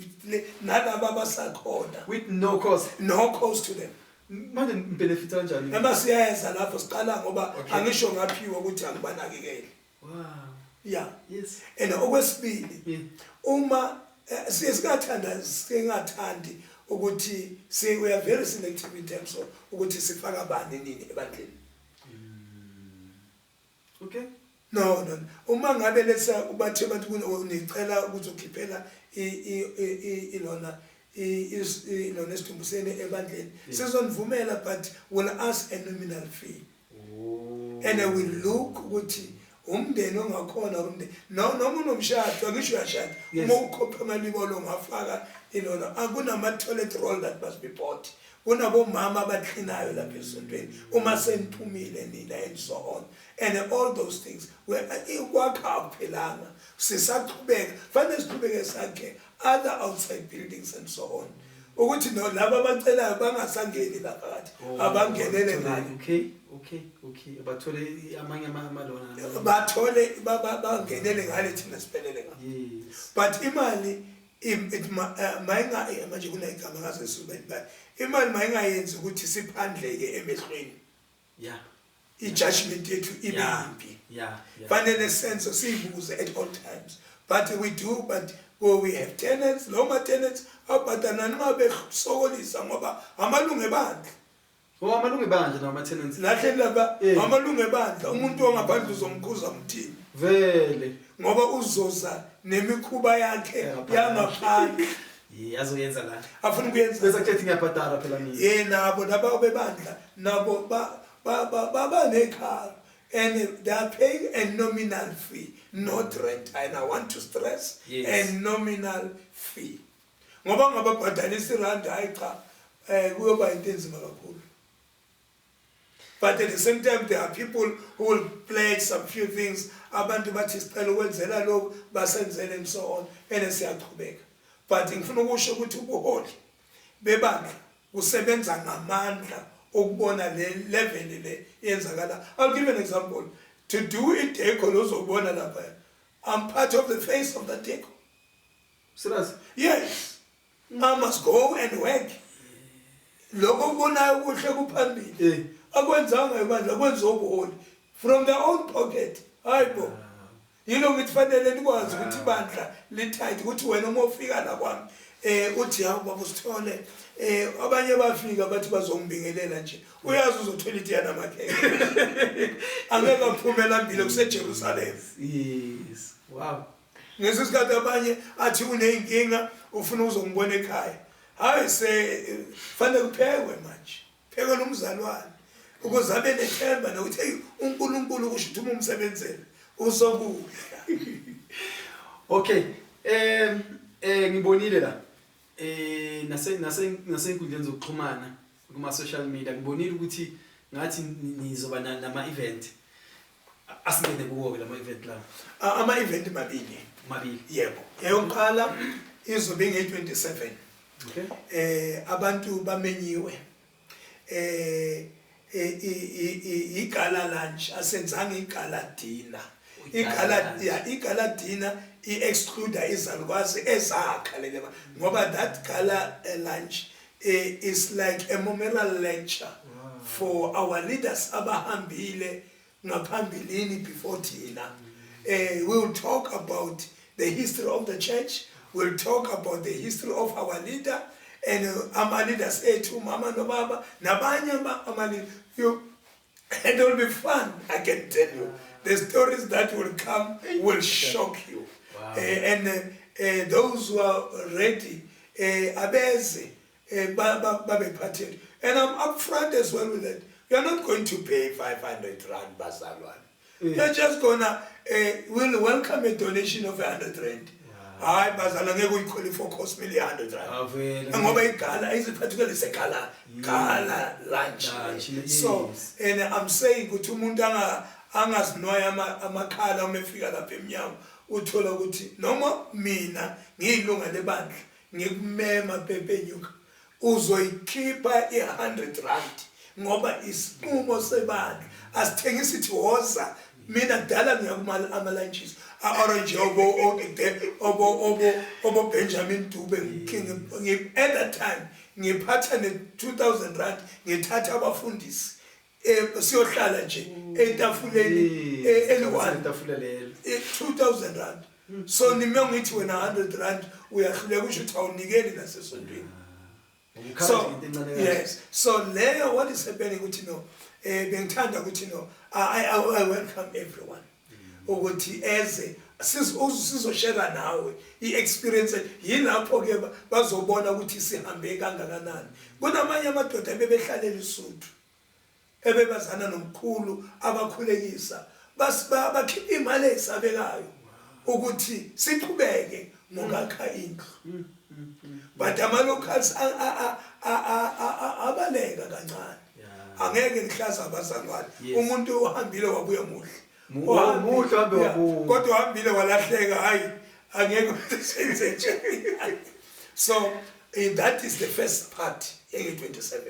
nalaba abasakhona. With no cost? No cost to them. Manje nibenefita kanjani? Noma siyayeza lapho siqala ngoba angisho ngaphiwa ukuthi angibanakekele. Yeah. And okwesibili, uma siye singathanda singathandi ukuthi si we are very selective in terms of ukuthi sifaka bani nini ebandleni. No, uma ngabe lesa ubathe bathi nicela ukuzokhiphela ilona ilona isidumbu seni ebandleni, sizonivumela, but will ask a nominal fee and we look ukuthi umndeni ongakhona or umndeni, no, noma unomshado, angisho uyashada, uma ukhopha amalibolo ungafaka ilona, akunama toilet roll that must be bought. Kunabomama abaklinayo lapha esontweni uma seniphumile nina and so on and all those things. Ukwakha akuphelanga, sisaqhubeka, fanele siqhubeke sakhe other outside buildings and so on, ukuthi no laba abacelayo bangasangeni la phakathi, abangenele ngale. Okay, bathole amanye amalona. Bathole bangenele ngale, thina siphelele ngale. But imali mayinga manje kunegama ngaze sibe imali mayingayenzi ukuthi siphandleke emehlweni, i-judgment yethu ibe yimbi. Fanele senze, siyibuze at all times, but we do, but well, we have tenants, lo ma-tenants abhadala noma besokolisa ngoba amalungu ebandla. Oh, amalungu ebandla nama tenants. Lahle laba amalungu ebandla, umuntu ongaphandle uzomkhuza umthini? Vele. Ngoba uzoza nemikhuba yakhe yangaphandle. Yeah, azoyenza la. Afuna ukuyenza. Bese kuthi ngiyabhadala phela mina. Ye, nabo laba bebandla nabo ba ba ba baba nekhala and they are paying a nominal fee, not rent, and I want to stress a nominal fee, ngoba ngababhadalisa irandi, hayi cha, kuyoba into enzima kakhulu. But at the same time there are people who will pledge some few things. Abantu bathi sicela ukwenzela lokhu, basenzele and so on, and siyaqhubeka. But ngifuna ukusho ukuthi ubuholi bebandla kusebenza ngamandla ukubona le level le yenzakala. I'll give an example. To do i-deco lozobona lapha, I'm part of the face of the deco. Serious? Yes, I must go and work. Lokho kubonayo kuhle kuphambili, akwenzanga ibandla, kwenziwa ubuholi from their own pocket. Hayibo, yilo ngithi fanele nikwazi ukuthi ibandla li-tight, ukuthi wena uma ufika la kwami uthi, "Hawu baba usithole." Abanye bafika bathi bazongibingelela nje, uyazi uzothola itiya namakheke, angeke aphumela mbili kuseJerusalem. Yes. Wow. Ngesikhathi sikhathi abanye athi uneyinkinga, ufuna uzongibona ekhaya, hayi, se fanele kuphekwe manje, phekwe nomzalwane ukuze abe nethemba nokuthi hey, uNkulunkulu kusho ukuthi uma umsebenzela uzokudla. Okay. Ngibonile la nase nase nasenkundleni zokuxhumana, kuma social media, ngibonile ukuthi ngathi nizoba nama event. Asingene kuwo ke lama event la. Ama event mabili. Mabili. Yebo, eyokuqala izobe nge-27. Abantu bamenyiwe, igala lunch, asenzanga igala dinner. Igala, yeah, igala dinner i-exclude izalukwazi ezakha lele, ngoba that gala lunch is like a memorial lecture for our leaders abahambile ngaphambilini before thina. We will talk about the history of the church, we'll talk about the history of our leader and ama leaders ethu, mama nobaba nabanye ama leader. You and it will be fun, I can tell you. The stories that will come will shock you. And those who are ready, abeze babe phathele. And I'm upfront as well with that. You're not going to pay 500 rand, bazalwane. You're just gonna will welcome a donation of 100 rand. Hayi bazalwane, ngeke uyikhole for course meal 100 rand. Avele. Ngoba igala iziphathukele segala gala lunch. Lunch, So and I'm saying ukuthi umuntu angazinwaya amakhala uma efika lapha eminyango, uthola ukuthi noma mina ngiyilunga lebandla ngikumema Pepe Nyuka, uzoyikhipha i-100 rand ngoba isinqumo sebandla, asithengisi ithi woza. Mina kudala ngiya kuma ama-lunches a-orange obo Benjamin Dube. At that time ngiphatha ne-2000 rand, ngithatha abafundisi, siyohlala nje etafuleni eli-one. Itafula lelo. 2000 rand. So nime ngithi wena 100 rand uyahluleka, usho ukuthi awunikeli nasesontweni. Ukukhala So nje into encane kanje. Yes, so leyo what is happening ukuthi no, bengithanda ukuthi no, I welcome everyone ukuthi eze sizoshare nawe i-experience. Yilapho ke bazobona ukuthi sihambe kangakanani. Kunamanye amadoda ebebehlalela isuthu, ebebazana nomkhulu, abakhulekisa, bakhipha imali eyisabekayo. Ukuthi siqhubeke ngokakha indlu, but ama locals abaleka kancane. Angeke ngihlaza abazalwane. Umuntu uhambile wabuya muhle. Muhle uhambe wabuya. Kodwa uhambile walahleka, hayi, angeke senze nje. So that is the first part enge-27.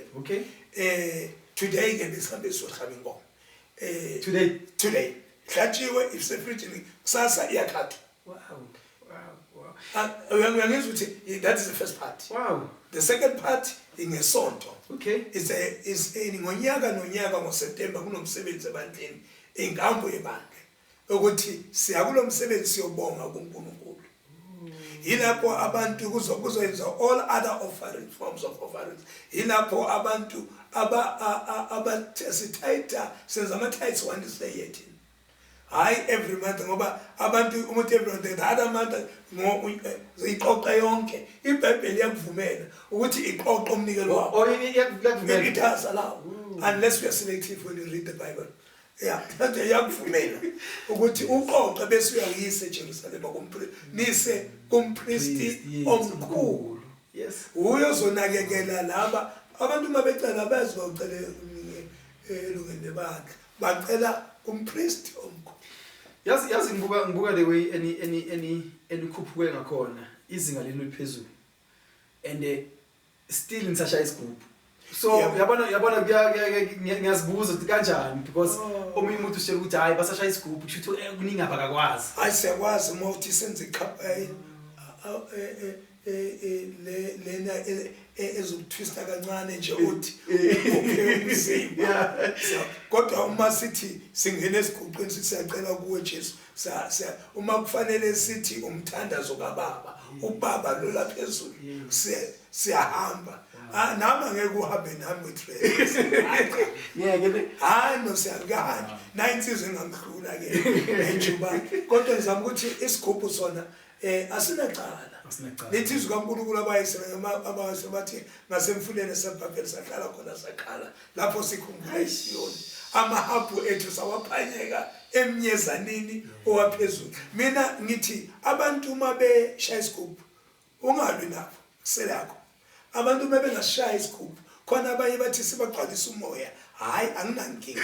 Today ke besihambe siyohlaba inkomo. Today? Today hlatshiwe, isefrijini, kusasa iyakhathwa. Ah, uyangizwa ukuthi that is the first part. The second part ingesonto. Is a is ngonyaka nonyaka ngoSeptember kunomsebenzi ebandleni, inkambo yebandla, ukuthi siya kulo msebenzi siyobonga kuNkulunkulu. Yilapho abantu kuzoyenza all other offering, forms of offerings. Yilapho abantu aba aba sitayitha, senza ama tithes once a year thina, hayi every month, ngoba abantu umuntu every month, the other month ngo iqoqa yonke. IBhayibheli iyakuvumela ukuthi iqoqe umnikelo wakho. Oh, iyakuvumela. It does allow, unless we are selective when you read the Bible. Yeah, iyakuvumela ukuthi uqoqe bese uyawuyisa eJerusalema kumpristi, nise kumpristi omkhulu. Uyo ozonakekela laba abantu. Uma becela, bazi bawucele elungeni lebandla, bacela kumpristi omkhulu. Yazi ngibuka the way eni eni eni enikhuphuke ngakhona, izinga lenu liphezulu and still nisashaya isigubhu. So yabona ngiyazibuza ukuthi kanjani, because omunye umuntu usitshela ukuthi hayi, basashaya isigubhu, kusho ukuthi kuningi abakakwazi. Hayi, siyakwazi. Uma uthi senze le lena ezokutwista kancane nje, uthi uphe umzimba. Kodwa uma sithi singena esiguqweni, sithi siyacela kuwe Jesu, uma kufanele sithi umthandazo kababa, ubaba lo lapha phezulu, siyahamba. Ah, nami angeke uhambe nami nge-train. Ngeke ne. Hayi no, siyakanje na insizwa engamhlula ke enjubane, kodwa ngizama ukuthi isigubhu sona asinacala. Asinacala. Lithi izwi kaNkulunkulu, abayise bathi ngasemfuleni eseBhabheli sahlala khona, sakhala lapho sikhumbula iSiyoni, amahabhu ethu sawaphanyeka emnyezanini owaphezulu. Mina ngithi abantu uma beshaya isigubhu, ungalwi nabo, kuselakho. Abantu uma bengasishaya isigubhu, khona abanye bathi sibagcwalisa umoya. Hhayi, anginankinga,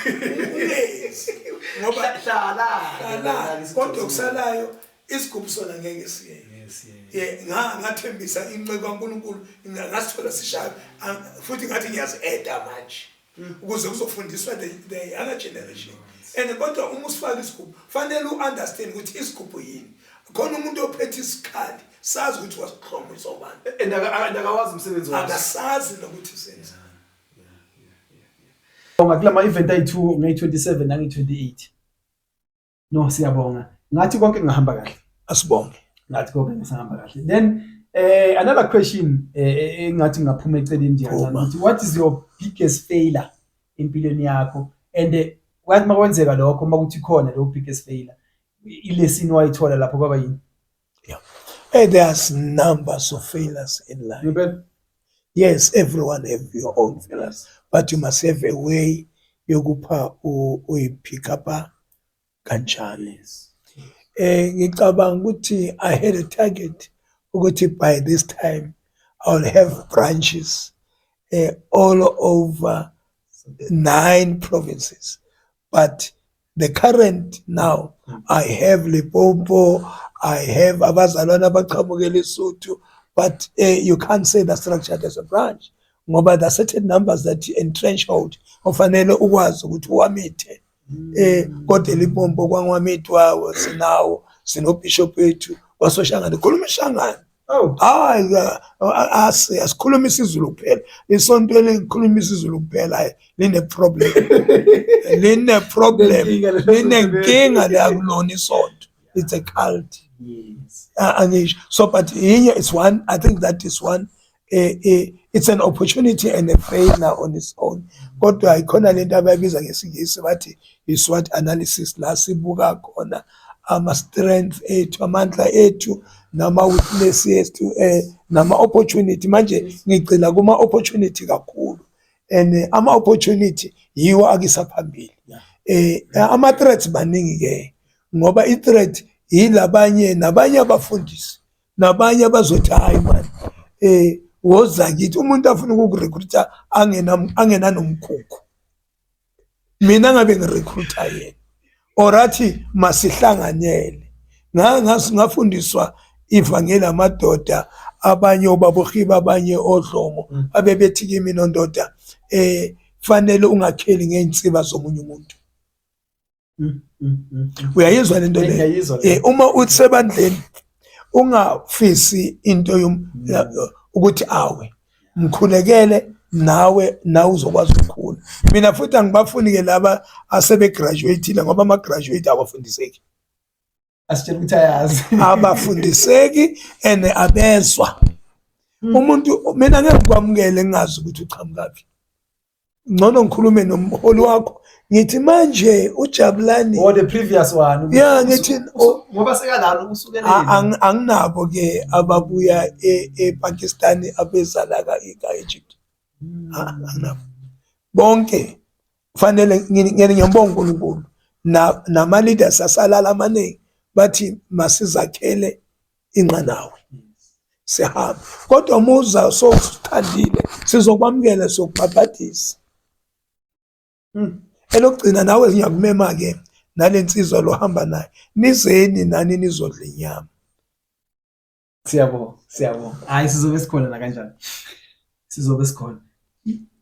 ungezi ngoba Hlala. Hlala, kodwa kusalayo isigubhu sona ngeke siye. Yes. Ngathembisa inceku kaNkulunkulu, ngasithola sishaya futhi ngathi ngiyazi-eda manje ukuze kuzofundiswa the younger generation. And kodwa uma usifaka isigubhu, fanele u-understand ukuthi isigubhu yini. Khona umuntu ophethe isikhali, sazi ukuthi wasihlomisa ubani. And akawazi umsebenzi waso. Akasazi nokuthi senzani. Bonga kulama event ayi-2, ngeyi-27 nangeyi-28. No, siyabonga. Ngathi konke kungahamba kahle. Asibonge. Ngathi konke ngisahamba kahle. Then another question engathi ngaphuma eceleni nje kancane Phuma. ukuthi what is your biggest failure empilweni yakho, and kwathi makwenzeka lokho, makuthi khona leyo biggest failure, ilesson wayithola lapho kwaba yini? There's numbers of failures in life. Ngempela. Yes, everyone have your own failures, but you must have a way yokupha uyipick up kanjani. Ngicabanga ukuthi I had a target ukuthi by this time I will have branches all over nine provinces. But the current now I have Limpopo, I have abazalwane abaqhamuke Lesotho, but you can't say the structured as a branch ngoba there are certain numbers that and threshold ofanele ukwazi ukuthi uwamithe. Kodwa eLimpopo kwangwamithwa sinawo, sino-bishop wethu wasoShangane, khuluma iShangane. Hayi, asikhuluma isiZulu kuphela. Isonto elikhuluma isiZulu kuphela, hayi, line problem, line problem, linenkinga leyakulona isonto. It's a cult. Angisho so, but yinye, it's one. I think that is one, it's an opportunity and a failure on its own. Kodwa ikhona lento abayibiza ngesingisi bathi i-SWOT analysis, la sibuka khona ama-strength ethu, amandla ethu, nama-weakness ethu, nama-opportunity. Manje ngigcina kuma-opportunity kakhulu, and ama-opportunity yiwo akisa phambili. Ama-threats baningi ke, ngoba i-threat Yilabanye nabanye abafundisi nabanye abazothi hayi mani woza kithi umuntu afuna ukukurecruita angena angenanomkhukhu mina ngabe ngirecruita yena or athi masihlanganyele ngafundiswa ivangeli amadoda abanye obaba uHiba abanye odlomo abebethi kimi nondoda fanele ungakheli ngeinsiba zomunye umuntu. Uyayizwa lento le? Ngiyayizwa le. Uma usebandleni ungafisi into ukuthi awe mkhulekele nawe nawe uzokwazi ukukhula. Mina futhi angibafuni ke laba asebegraduateile ngoba ama graduate awafundiseki. Asitshela ukuthi ayazi. Abafundiseki and abezwa. Umuntu mina ngeke ngikwamukele ngingazi ukuthi uqhamukaphi. Ngcono ngikhulume nomholi wakho ngithi manje uJabulani or the previous one. Yeah, ngithi ngoba sekalana usukele anginabo ke ababuya ePakistan abeza la ka-Egypt. Anginabo bonke. Kufanele ngiyambonga uNkulunkulu nama leaders asalala amaningi bathi masizakhele inqanawe sihambe, kodwa muza sosithandile sizokwamukela siyokubhabhadisa. Elokugcina nawe ngiyakumema ke nalensizwa lohamba naye, nizeni nani nizodla inyama. Siyabonga, siyabonga. Hayi sizobe sikhona la kanjani. Sizobe sikhona.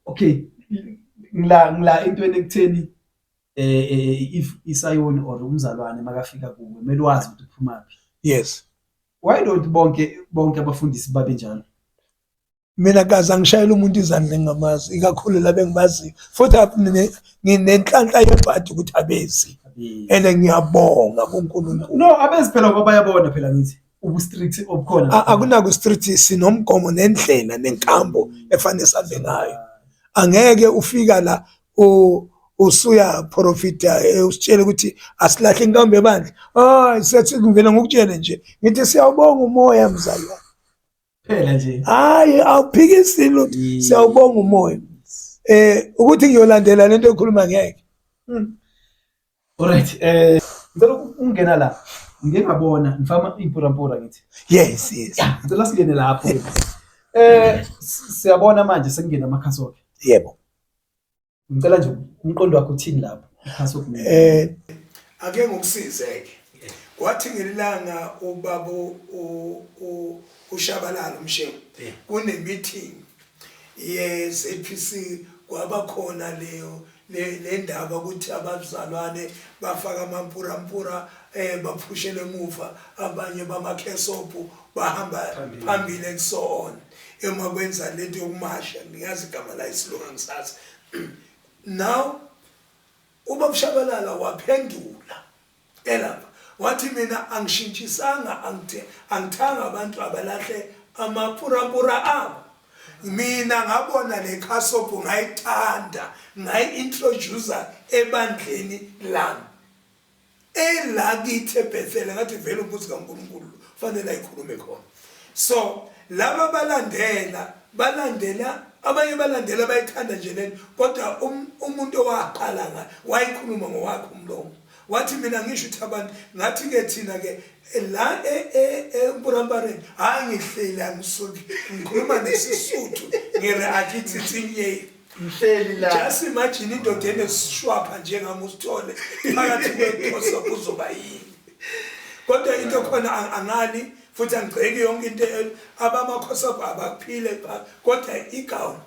Okay, ngila entweni ekutheni if isayoni or umzalwane makafika kuwe kumele wazi ukuthi uphumaphi. Yes. Why don't bonke abafundisi babe njalo? Mina kaze angishayela umuntu izandla engingamazi, ikakhulu laba engibaziyo. Futhi nginenhlanhla yebhadi ukuthi abezi. And ngiyabonga kuNkulunkulu. No, abezi phela ngoba bayabona phela ngithi ubu strict obukhona. Akunaku strict, sinomgomo nendlela nenkambo efanele sihambe ngayo. Angeke ufika la usuya profita usitshele ukuthi asilahle inkambo yebandla. Hayi sethi ngivela ngokutshele nje. Ngithi siyawubonga umoya mzalwane. Phela nje. Hayi awuphikisi lutho. Siyawubonga umoya. Ukuthi ngiyolandela lento ekhuluma ngeke. Alright, ngicela ukungena la. Ngike ngabona ngifama impurampura ngithi. Yes, yes. Ngicela singene lapho. Siyabona manje sekungena amakhasoke. Yebo. Ngicela nje umqondo wakho uthini lapho? Ikhasoke. Ake ngokusizeke. Kwathi ngelanga ubaba uShabalala umshewu kune meeting ye ZPC kwaba khona leyo le ndaba ukuthi abazalwane bafaka amampurampura baphushele emuva abanye bamakhesophu bahamba phambili and so on. Uma kwenza lento yokumasha ngiyazi igama la isilungu angisazi. Now ubaba uShabalala waphendula elapha wathi mina angishintshisanga angithanga abantu abalahle amapurapura abo. Mina ngabona le khasophu ngayithanda ngayi-introduce ebandleni lami elakithi eBethel. Ngathi vele umbuzo kaNkulunkulu fanele ayikhulume khona. So laba balandela abanye balandela bayithanda nje lento, kodwa umuntu owaqala nga wayikhuluma ngowakhe umlomo. Wathi mina ngisho ukuthi abantu ngathi ke thina ke la eMpurampareni hayi ngihleli angisuki ngikhuluma nesiSuthu ngire akithitsinyei. Ngihleli la. Just imagine indoda enesishwapha njengami usithole phakathi kwekhosa kuzoba yini. Kodwa into khona angali futhi angigceki yonke into abamakhosa abaphile kodwa igawuni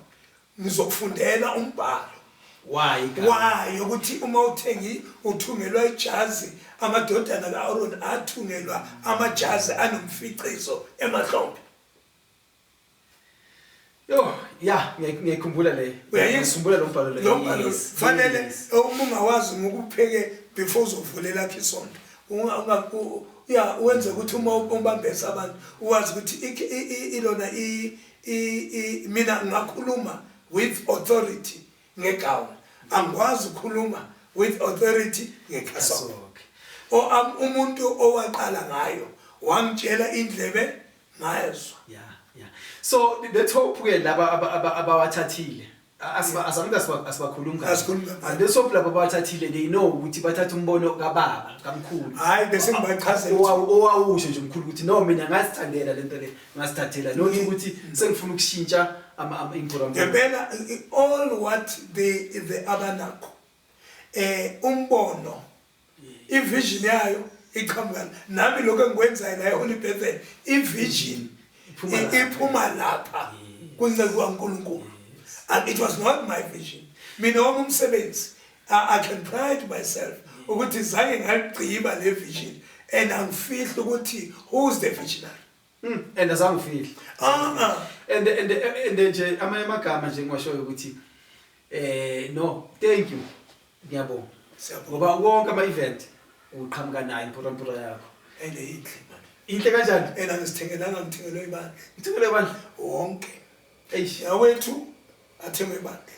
ngizokufundela umbhalo. Why igawuni? Why ukuthi uma uthengi uthungelwa ijazi amadodana kaAron athungelwa amajazi anomficizo emahlombe. Yo, ya, ngiyayikhumbula le. Uyayikhumbula lo mbhalo le. Lo mbhalo fanele uma ungawazi ngokupheke before uzovulela lakho isonto. Ya wenze ukuthi uma ubambesa abantu uwazi ukuthi ilona mina ngakhuluma with authority ngegown. Angikwazi ukukhuluma with authority ngekhasoke. Umuntu owaqala ngayo wangitshela indlebe ngayezwa. Yeah, yeah. So let's hope ke laba abawathathile. Asiba asibakhulumi kahle. Asikhulumi kahle. And leso labo abathathile, they know ukuthi bathatha umbono kababa, kamkhulu. Hayi, bese ngibachazela ukuthi- Owawusho nje mkhulu ukuthi no, mina ngasithandela lento le, ngasithathela, not ukuthi sengifuna ukushintsha ama imporampora. Ngempela, all what the abanakho, umbono, ivision yayo iqhamuka nami. Lokho engikwenzayo la eHoly Bethel, ivision Iphuma lapha. Iphuma lapha kunceku kaNkulunkulu, and it was not my vision. Mina wami umsebenzi, I can pride myself ukuthi zange ngagqiba le vision, and angifihli ukuthi who's the visionary. And azange ufihli. Ah ah. And nje amanye amagama nje ngiwashoyo ukuthi no, thank you, ngiyabonga. Siyabonga. Ngoba wonke ama event uqhamuka nayo imporampora yakho. And inhle, man. Inhle kanjani? And angisithengelanga, ngithengelwe ibandla. Ngithengele bandla. Wonke. Eish. Yawethu athengwe ibandla,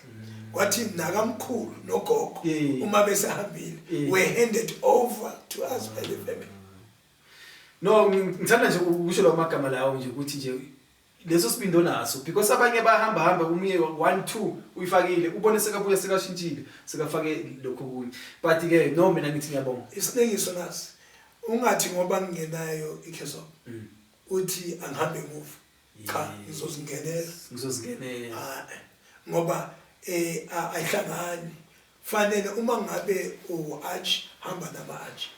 kwathi nakamkhulu nogogo uma besehambile, were handed over to us by the family. No, ngithanda nje ukusho lawo magama lawo nje ukuthi nje leso sibindi onaso, because abanye bayahamba hamba umunye 1 2 uyifakile, ubone sekabuya sekashintshile, sekafake lokho kunye, but ke no, mina ngithi ngiyabonga. Isiningiso nasi, ungathi ngoba ngingenayo iCASSOP uthi angihambe emuva. Cha, ngizozingenela. Ngizozingenela. Ah, ngoba ayihlangani. Fanele uma ngabe u-arch, hamba nama-arch,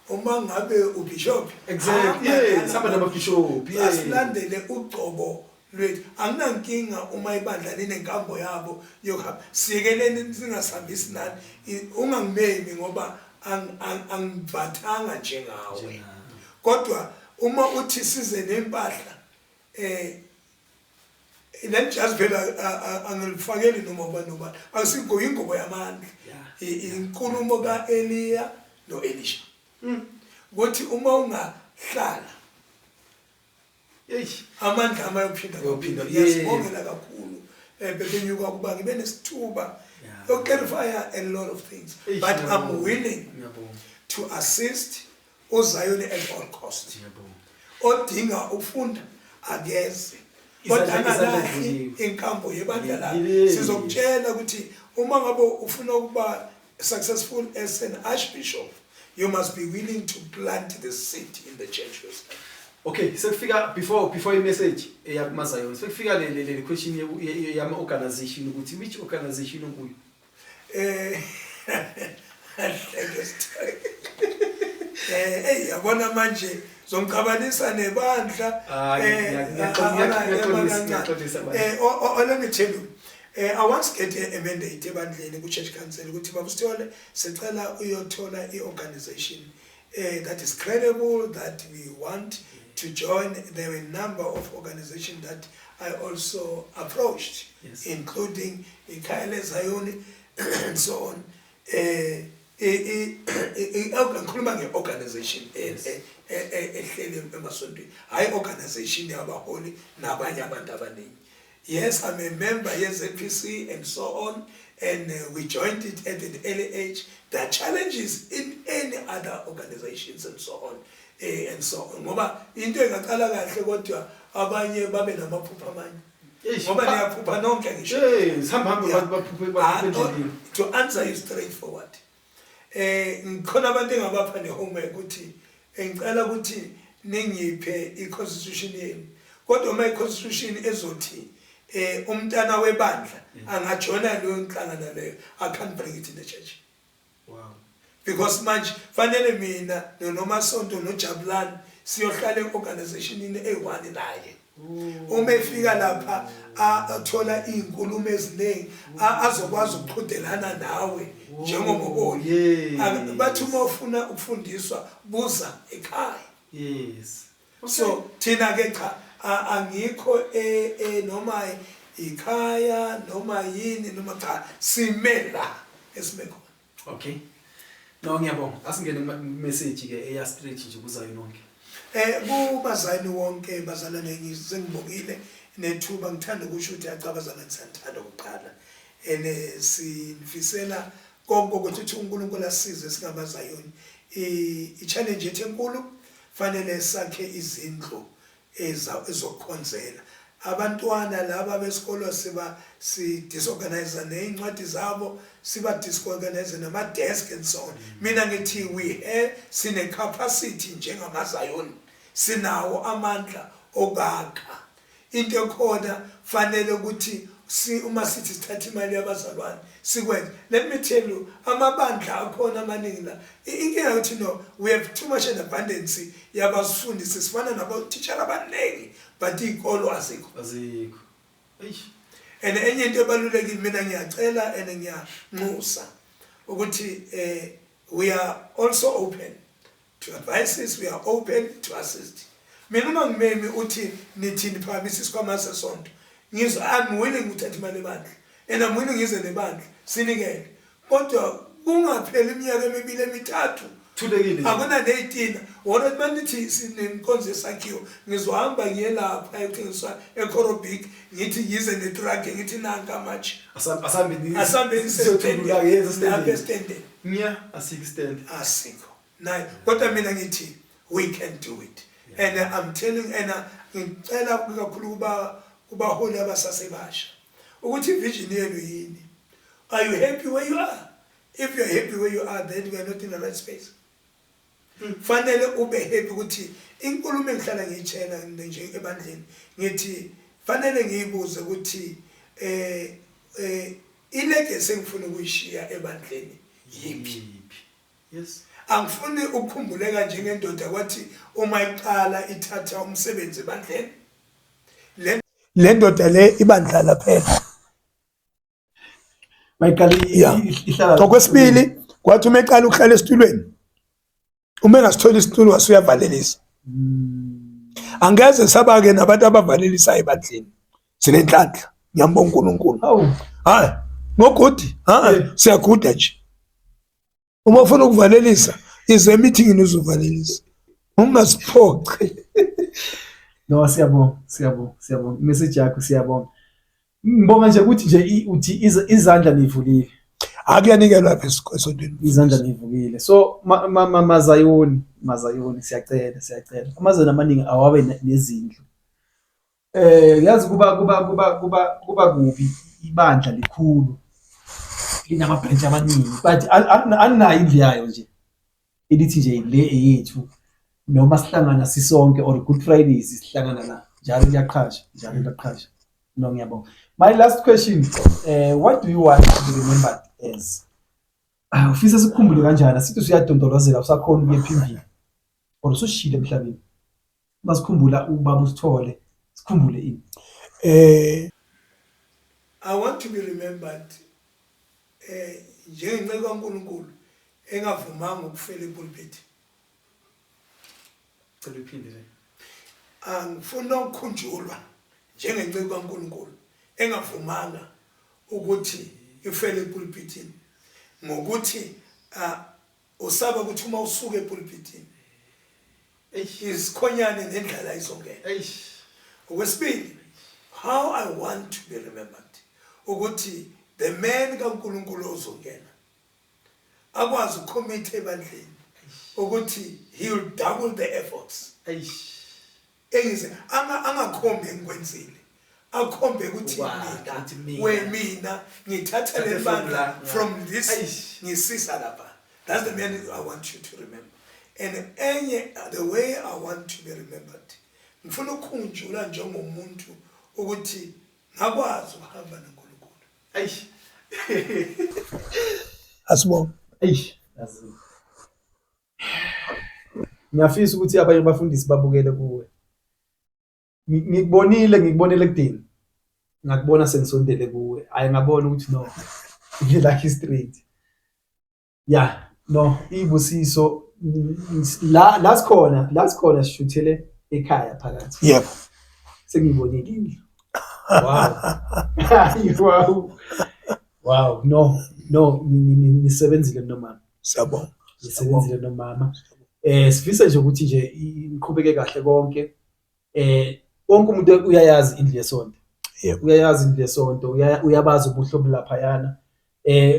uma ngabe ubishop, Hamba namabishop, yes. Asilandele ugcobo lwethu. Anginankinga uma ibandla linenkambo yabo yokuhamba, siyekeleni, singasihambisi nani. Ungangimemi ngoba angivathanga njengawe. Njengawe. Kodwa uma uthi size nempahla, le jazi phela angilifakeli noma ubani nobani, akusikho ingubo yamandla. Inkulumo kaEliya noElisha ukuthi uma ungahlala, Eish. amandla amayophinda. Ayophinda, Ngiyasibongela kakhulu bebenyuka kuba ngibe nesithuba yokuclarify a lot of things, Eish, but I'm ngiyabonga. willing Ngiyabonga. to assist uZion at all cost. Ngiyabonga. Odinga ukufunda akeze, kodwa Izandla angalahli zivuliwe. inkambo yebandla lakhe. Sizokutshela ukuthi uma ngabe ufuna ukuba successful as an archbishop, you must be willing to plant the seed in the church yourself. Okay, sekufika before i-message eya kumaZion, sekufika le question yama organization, ukuthi which organization okuyo? Hleke sithole. Hey, yabona manje zongixabanisa nebandla. Ah, ngiyaxolisa, ngiyaxolisa manje. Let me tell you. I once get a mandate ebandleni ku church council ukuthi baba Sithole, sicela uyothola iorganization that is credible that we want to join. There were a number of organizations that I also approached, including iKhaya leZayoni and so on. Ngikhuluma nge-organization ehleli emasontweni, hayi organization yabaholi nabanye abantu abaningi. Yes, I'm a member ye-ZPC and so on, and we joined it at an early age. There are challenges in any other organizations and so on, and so on, ngoba into engaqala kahle kodwa abanye babe namaphupho amanye. Eish, Ngoba niyaphupha nonke ngisho. Yes, hamba hamba. Yeah. Abantu baphuphe Ah, baphuphe endleleni. To answer you straightforward, ngikhona abantu engabapha ne-homework ukuthi ngicela ukuthi ningiphe i-constitution yenu, kodwa uma i-constitution ezothi umntana webandla angajoyina leyo nhlangano leyo, I can't bring it in the church. Because manje fanele mina noNomasonto noJabulani siyohlala e-organizationini eyi-one naye. Uma efika lapha athola iy'nkulumo eziningi, azokwazi ukuqhudelana nawe njengomholi. Bathi uma ufuna ukufundiswa, buza ekhaya. So thina ke cha, angikho noma ikhaya noma yini noma cha, sime la esime khona. Okay. No, ngiyabonga. Asingene kuma message ke eya straight nje kuzayo nonke. Kubazali wonke, bazalwane, ngisengibongile nethuba. Ngithanda ukusho ukuthi acabazana siyanithanda kuqala, ene sinifisela konke ukuthi uNkulunkulu asize singabazayoni. I challenge yethu enkulu, fanele sakhe izindlu ezokukhonzela. Abantwana laba besikolo siba si disorganize nezincwadi zabo, siba disorganize nama desk and so on. Mina ngithi we have sine capacity njengamazayoni, sinawo amandla okakha. Into ekhona fanele ukuthi si uma sithi sithatha imali yabazalwane sikwenze. Let me tell you, amabandla akhona amaningi la, inkinga ukuthi no, we have too much an abundance yabasifundisi, sifana nabotishara abaningi, but iy'kolo azikho. Azikho. Eish. And enye into ebalulekile, mina ngiyacela and ngiyanxusa ukuthi we are also open to advices, we are open to assist. Mina uma ngimemi uthi nithi niphakamisa isikhwama sesonto, ngizwa I'm willing ukuthatha imali ebandla and I'm willing ngize nebandla sinikele, kodwa kungapheli iminyaka emibili emithathu Thulekile. Akuna neyitina wona manithi sinenkonzo yesakhiwo, ngizohamba ngiye lapha ekuthengiswa eCorobik, ngithi ngize netruck, ngithi nanka amatshe. Asambeni. Asambeni. Siyothulula ke lapha esitendeni. Nya, asikho stand. Asikho naye, kodwa mina ngithi we can do it and I'm telling and ngicela kakhulu kuba kubaholi abasasebasha ukuthi vision yenu yini? Are you happy where you are? If you are happy where you are, then we are not in the right space. Fanele ube happy ukuthi inkulumo engihlala ngiyitshela nje ebandleni, ngithi fanele ngiyibuze ukuthi ilegacy engifuna ukuyishiya ebandleni yiphi? Yes. Angifuni ukukhumbuleka njengendoda kwathi uma iqala ithatha umsebenzi ebandleni, le ndoda le ibandla laphela. Mayiqala ihlala. Okwesibili, kwathi uma eqala ukuhlala esitulweni, uma engasitholi isitulo wasuyavalelisa. Angeze saba-ke nabantu abavalelisayo ebandleni. Sinenhlanhla, ngiyambonga uNkulunkulu. Hayi, ngogudi, hayi, siyaguda nje. Uma ufuna ukuvalelisa, ize emithingini uzovalelisa. Ungasiphoqi. No, siyabonga, siyabonga, siyabonga. Message yakho siyabonga. Ngibonga nje ukuthi nje uthi izandla nivulile. Akuyanikelwa lapha esontweni. Izandla nivukile. So mazayoni, mazayoni siyacela, siyacela. Amazwe amaningi awabe nezindlu. Yazi kuba kubi, ibandla likhulu linama branch amaningi, but alinayo indlu yayo nje elithi nje le eyethu, noma sihlangana sisonke or Good Fridays sihlangana la njalo, liyaqhasha njalo, liyaqhasha. No, ngiyabonga. My last question, what do you want to be remembered as? Ah, ufisa sikukhumbule kanjani? Asithi usuyadondolozela, usakhona ukuya ephindile or usushile emhlabeni, masikhumbula ubaba uSithole, sikhumbule ini? I want to be remembered njengenceku kaNkulunkulu engavumanga ukufela epulpit. Cela uphinde nje. Angifuna ukukhunjulwa njengenceku kaNkulunkulu engavumanga ukuthi ifele epulpitini, ngokuthi usaba ukuthi uma usuka epulpitini isikhonyane nendlala izongena. Okwesibili, how I want to be remembered ukuthi the man kaNkulunkulu ozongena akwazi ukucommit ebandleni ukuthi he will double the efforts. Engize angakhombi engikwenzile, akhombe ukuthi mina we mina ngithatha le bandla from this ngisisa lapha. That's the man I want you to remember. And enye, the way I want to be remembered, ngifuna ukukhunjula njengomuntu ukuthi ngakwazi ukuhamba noNkulunkulu. Eish. Asibonge. Eish. Ngiyafisa ukuthi abanye abafundisi babukele kuwe. Ngikubonile, ngikubonele ekudeni. Ngakubona sengisondele kuwe. Ayi, ngabona ukuthi no. Indlela yakhe straight. Yeah, no, ibusiso la sikhona, la sikhona sishuthele ekhaya phakathi. Yebo. Sengiyibonile indlu. Wow. Wow. Wow, no, no, nisebenzile nomama. Siyabonga. Nisebenzile nomama. Sifisa nje ukuthi nje iqhubeke kahle konke. Wonke umuntu uyayazi indlu yesonto. Yebo. Uyayazi indlu yesonto, uyabazi ubuhle obulaphayana.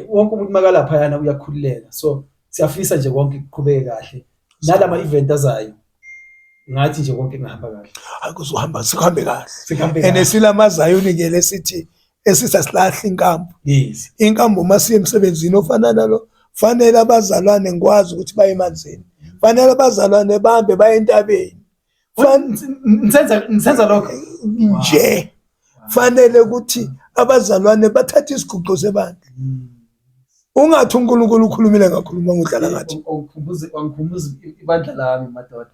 Wonke umuntu makalaphayana uyakhululeka. So siyafisa nje konke kuqhubeke kahle. Nalama event azayo. Ngathi nje konke kungahamba kahle. Hayi, kuzohamba, sikuhambe kahle. Sikuhambe And kahle. silamazayoni ke lesithi esithi asilahli inkambo. Inkambo uma siye emsebenzini ofana nalo, fanele abazalwane ngikwazi ukuthi baye emanzini, fanele abazalwane bahambe baye entabeni. Nisenza lokho nje, fanele ukuthi abazalwane bathathe isiguqo sebandla. Ungathi uNkulunkulu ukhulumile ngakhuluma ngodlala ngathi. Wangikhumbuza ibandla lami, madoda.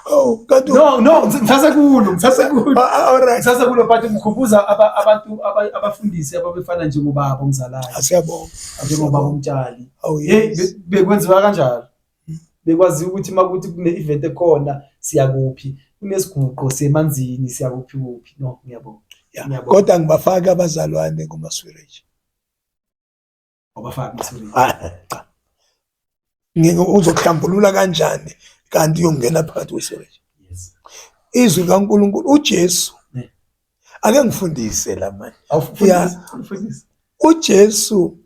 Oh, kanti No, ngisasekulo, ngisasekulo. Ah, ah, all right. Ngisasekulo, but ngikhumbuza abantu abafundisi ababefana njengobaba ongizalayo. Asiyabonga. Njengobaba uMtshali. Oh, Hey, yes. bekwenziwa kanjalo. Bekwaziwa ukuthi makuthi kune event ekhona siyakuphi, kunesiguqo semanzini siyakuphi kuphi. No, ngiyabonga. Yeah. Ngiyabonga. Kodwa ngibafaka abazalwane kuma sewerage. Wabafaka kuma-sewerage. Ah, cha. Ngeke, uzokuhlambulula kanjani kanti uyongena phakathi kwe-sewerage? Izwi kaNkulunkulu uJesu. Ake ngifundise la manje. Awufundise, ufundise. uJesu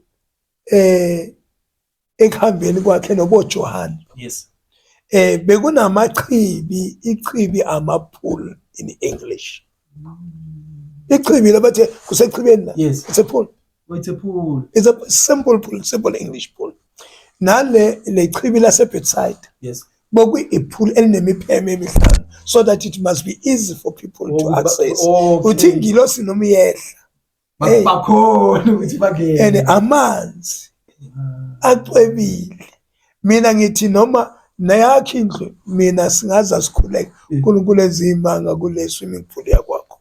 ekuhambeni kwakhe noboJohane. Bekunamachibi, ichibi ama-pool in English. Ichibi labathe kusechibeni la. It's a pool. It's a pool. It's a simple pool, simple English pool. Nale lechibi lase Bethsaida. Bokuyi pool elinemipheme emihlanu, so that it must be easy for people to access. Uthi ingilosi noma iyehla. Hey. Bakhona ukuthi bangene. And amanzi acwebile. Mina ngithi noma nayakho indlu, mina singaza sikhuleke. uNkulunkulu enze imanga kule swimming pool yakwakho.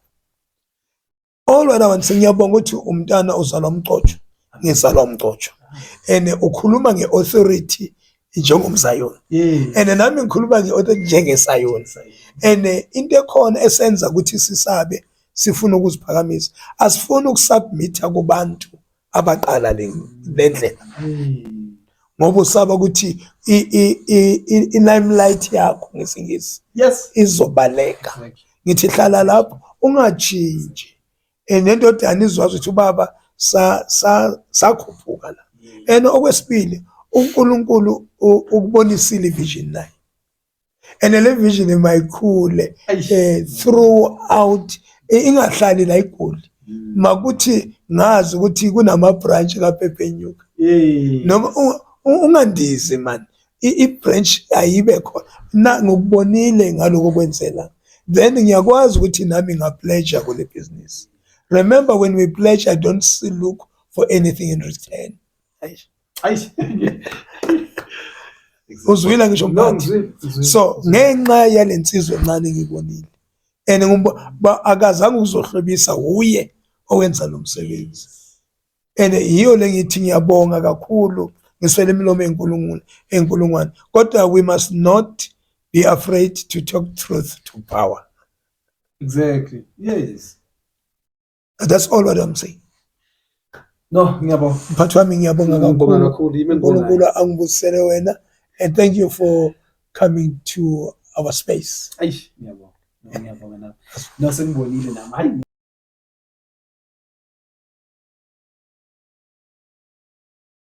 All what I want, ngiyabonga ukuthi umntana uzalwa umcotsho, ngizalwa umcotsho. And ukhuluma ngeauthority njengomzayoni. And nami ngikhuluma ngeauthority njengesayoni. And into ekhona esenza ukuthi sisabe sifuna ukuziphakamisa, asifuni ukusubmitha kubantu abaqala le ndlela. Ngoba usaba ukuthi i-limelight yakho ngesiNgisi izobaleka. Ngithi hlala lapho ungajintshi. And nendodana izwazi ukuthi ubaba sakhuphuka la. And okwesibili, uNkulunkulu ukubonisile ivision naye. And le vision mayikhule throughout, ingahlali la iGoli. Makuthi ngazi ukuthi kunama branch kaPepenyuka. Noma ungandizi man, i-branch ayibe khona. Na ngikubonile ngaloko kwenzela. Then ngiyakwazi ukuthi nami ngapledge kule business. Remember when we pledge, I don't see look for anything in return. Eish. Uzwile ngisho No, mphathi. ngizwile, ngizwile. So ngenxa yalensizwe encane ngibonile. And akazange ukuzohlobisa, uye owenza lo msebenzi. And yiyo le ngithi ngiyabonga kakhulu, ngiswele imilomo enkulungwane. Kodwa we must not be afraid to talk truth to power. Exactly. Yes. That's all what I'm saying. No, ngiyabonga. Mphathi wami, ngiyabonga Ngibonga kakhulu. kakhulu, yimi engibongayo. uNkulunkulu angibusisele wena, and thank you for coming to our space. Eish, ngiyabonga. No, ngiyabonga nami. No, sengibonile nami. Hayi.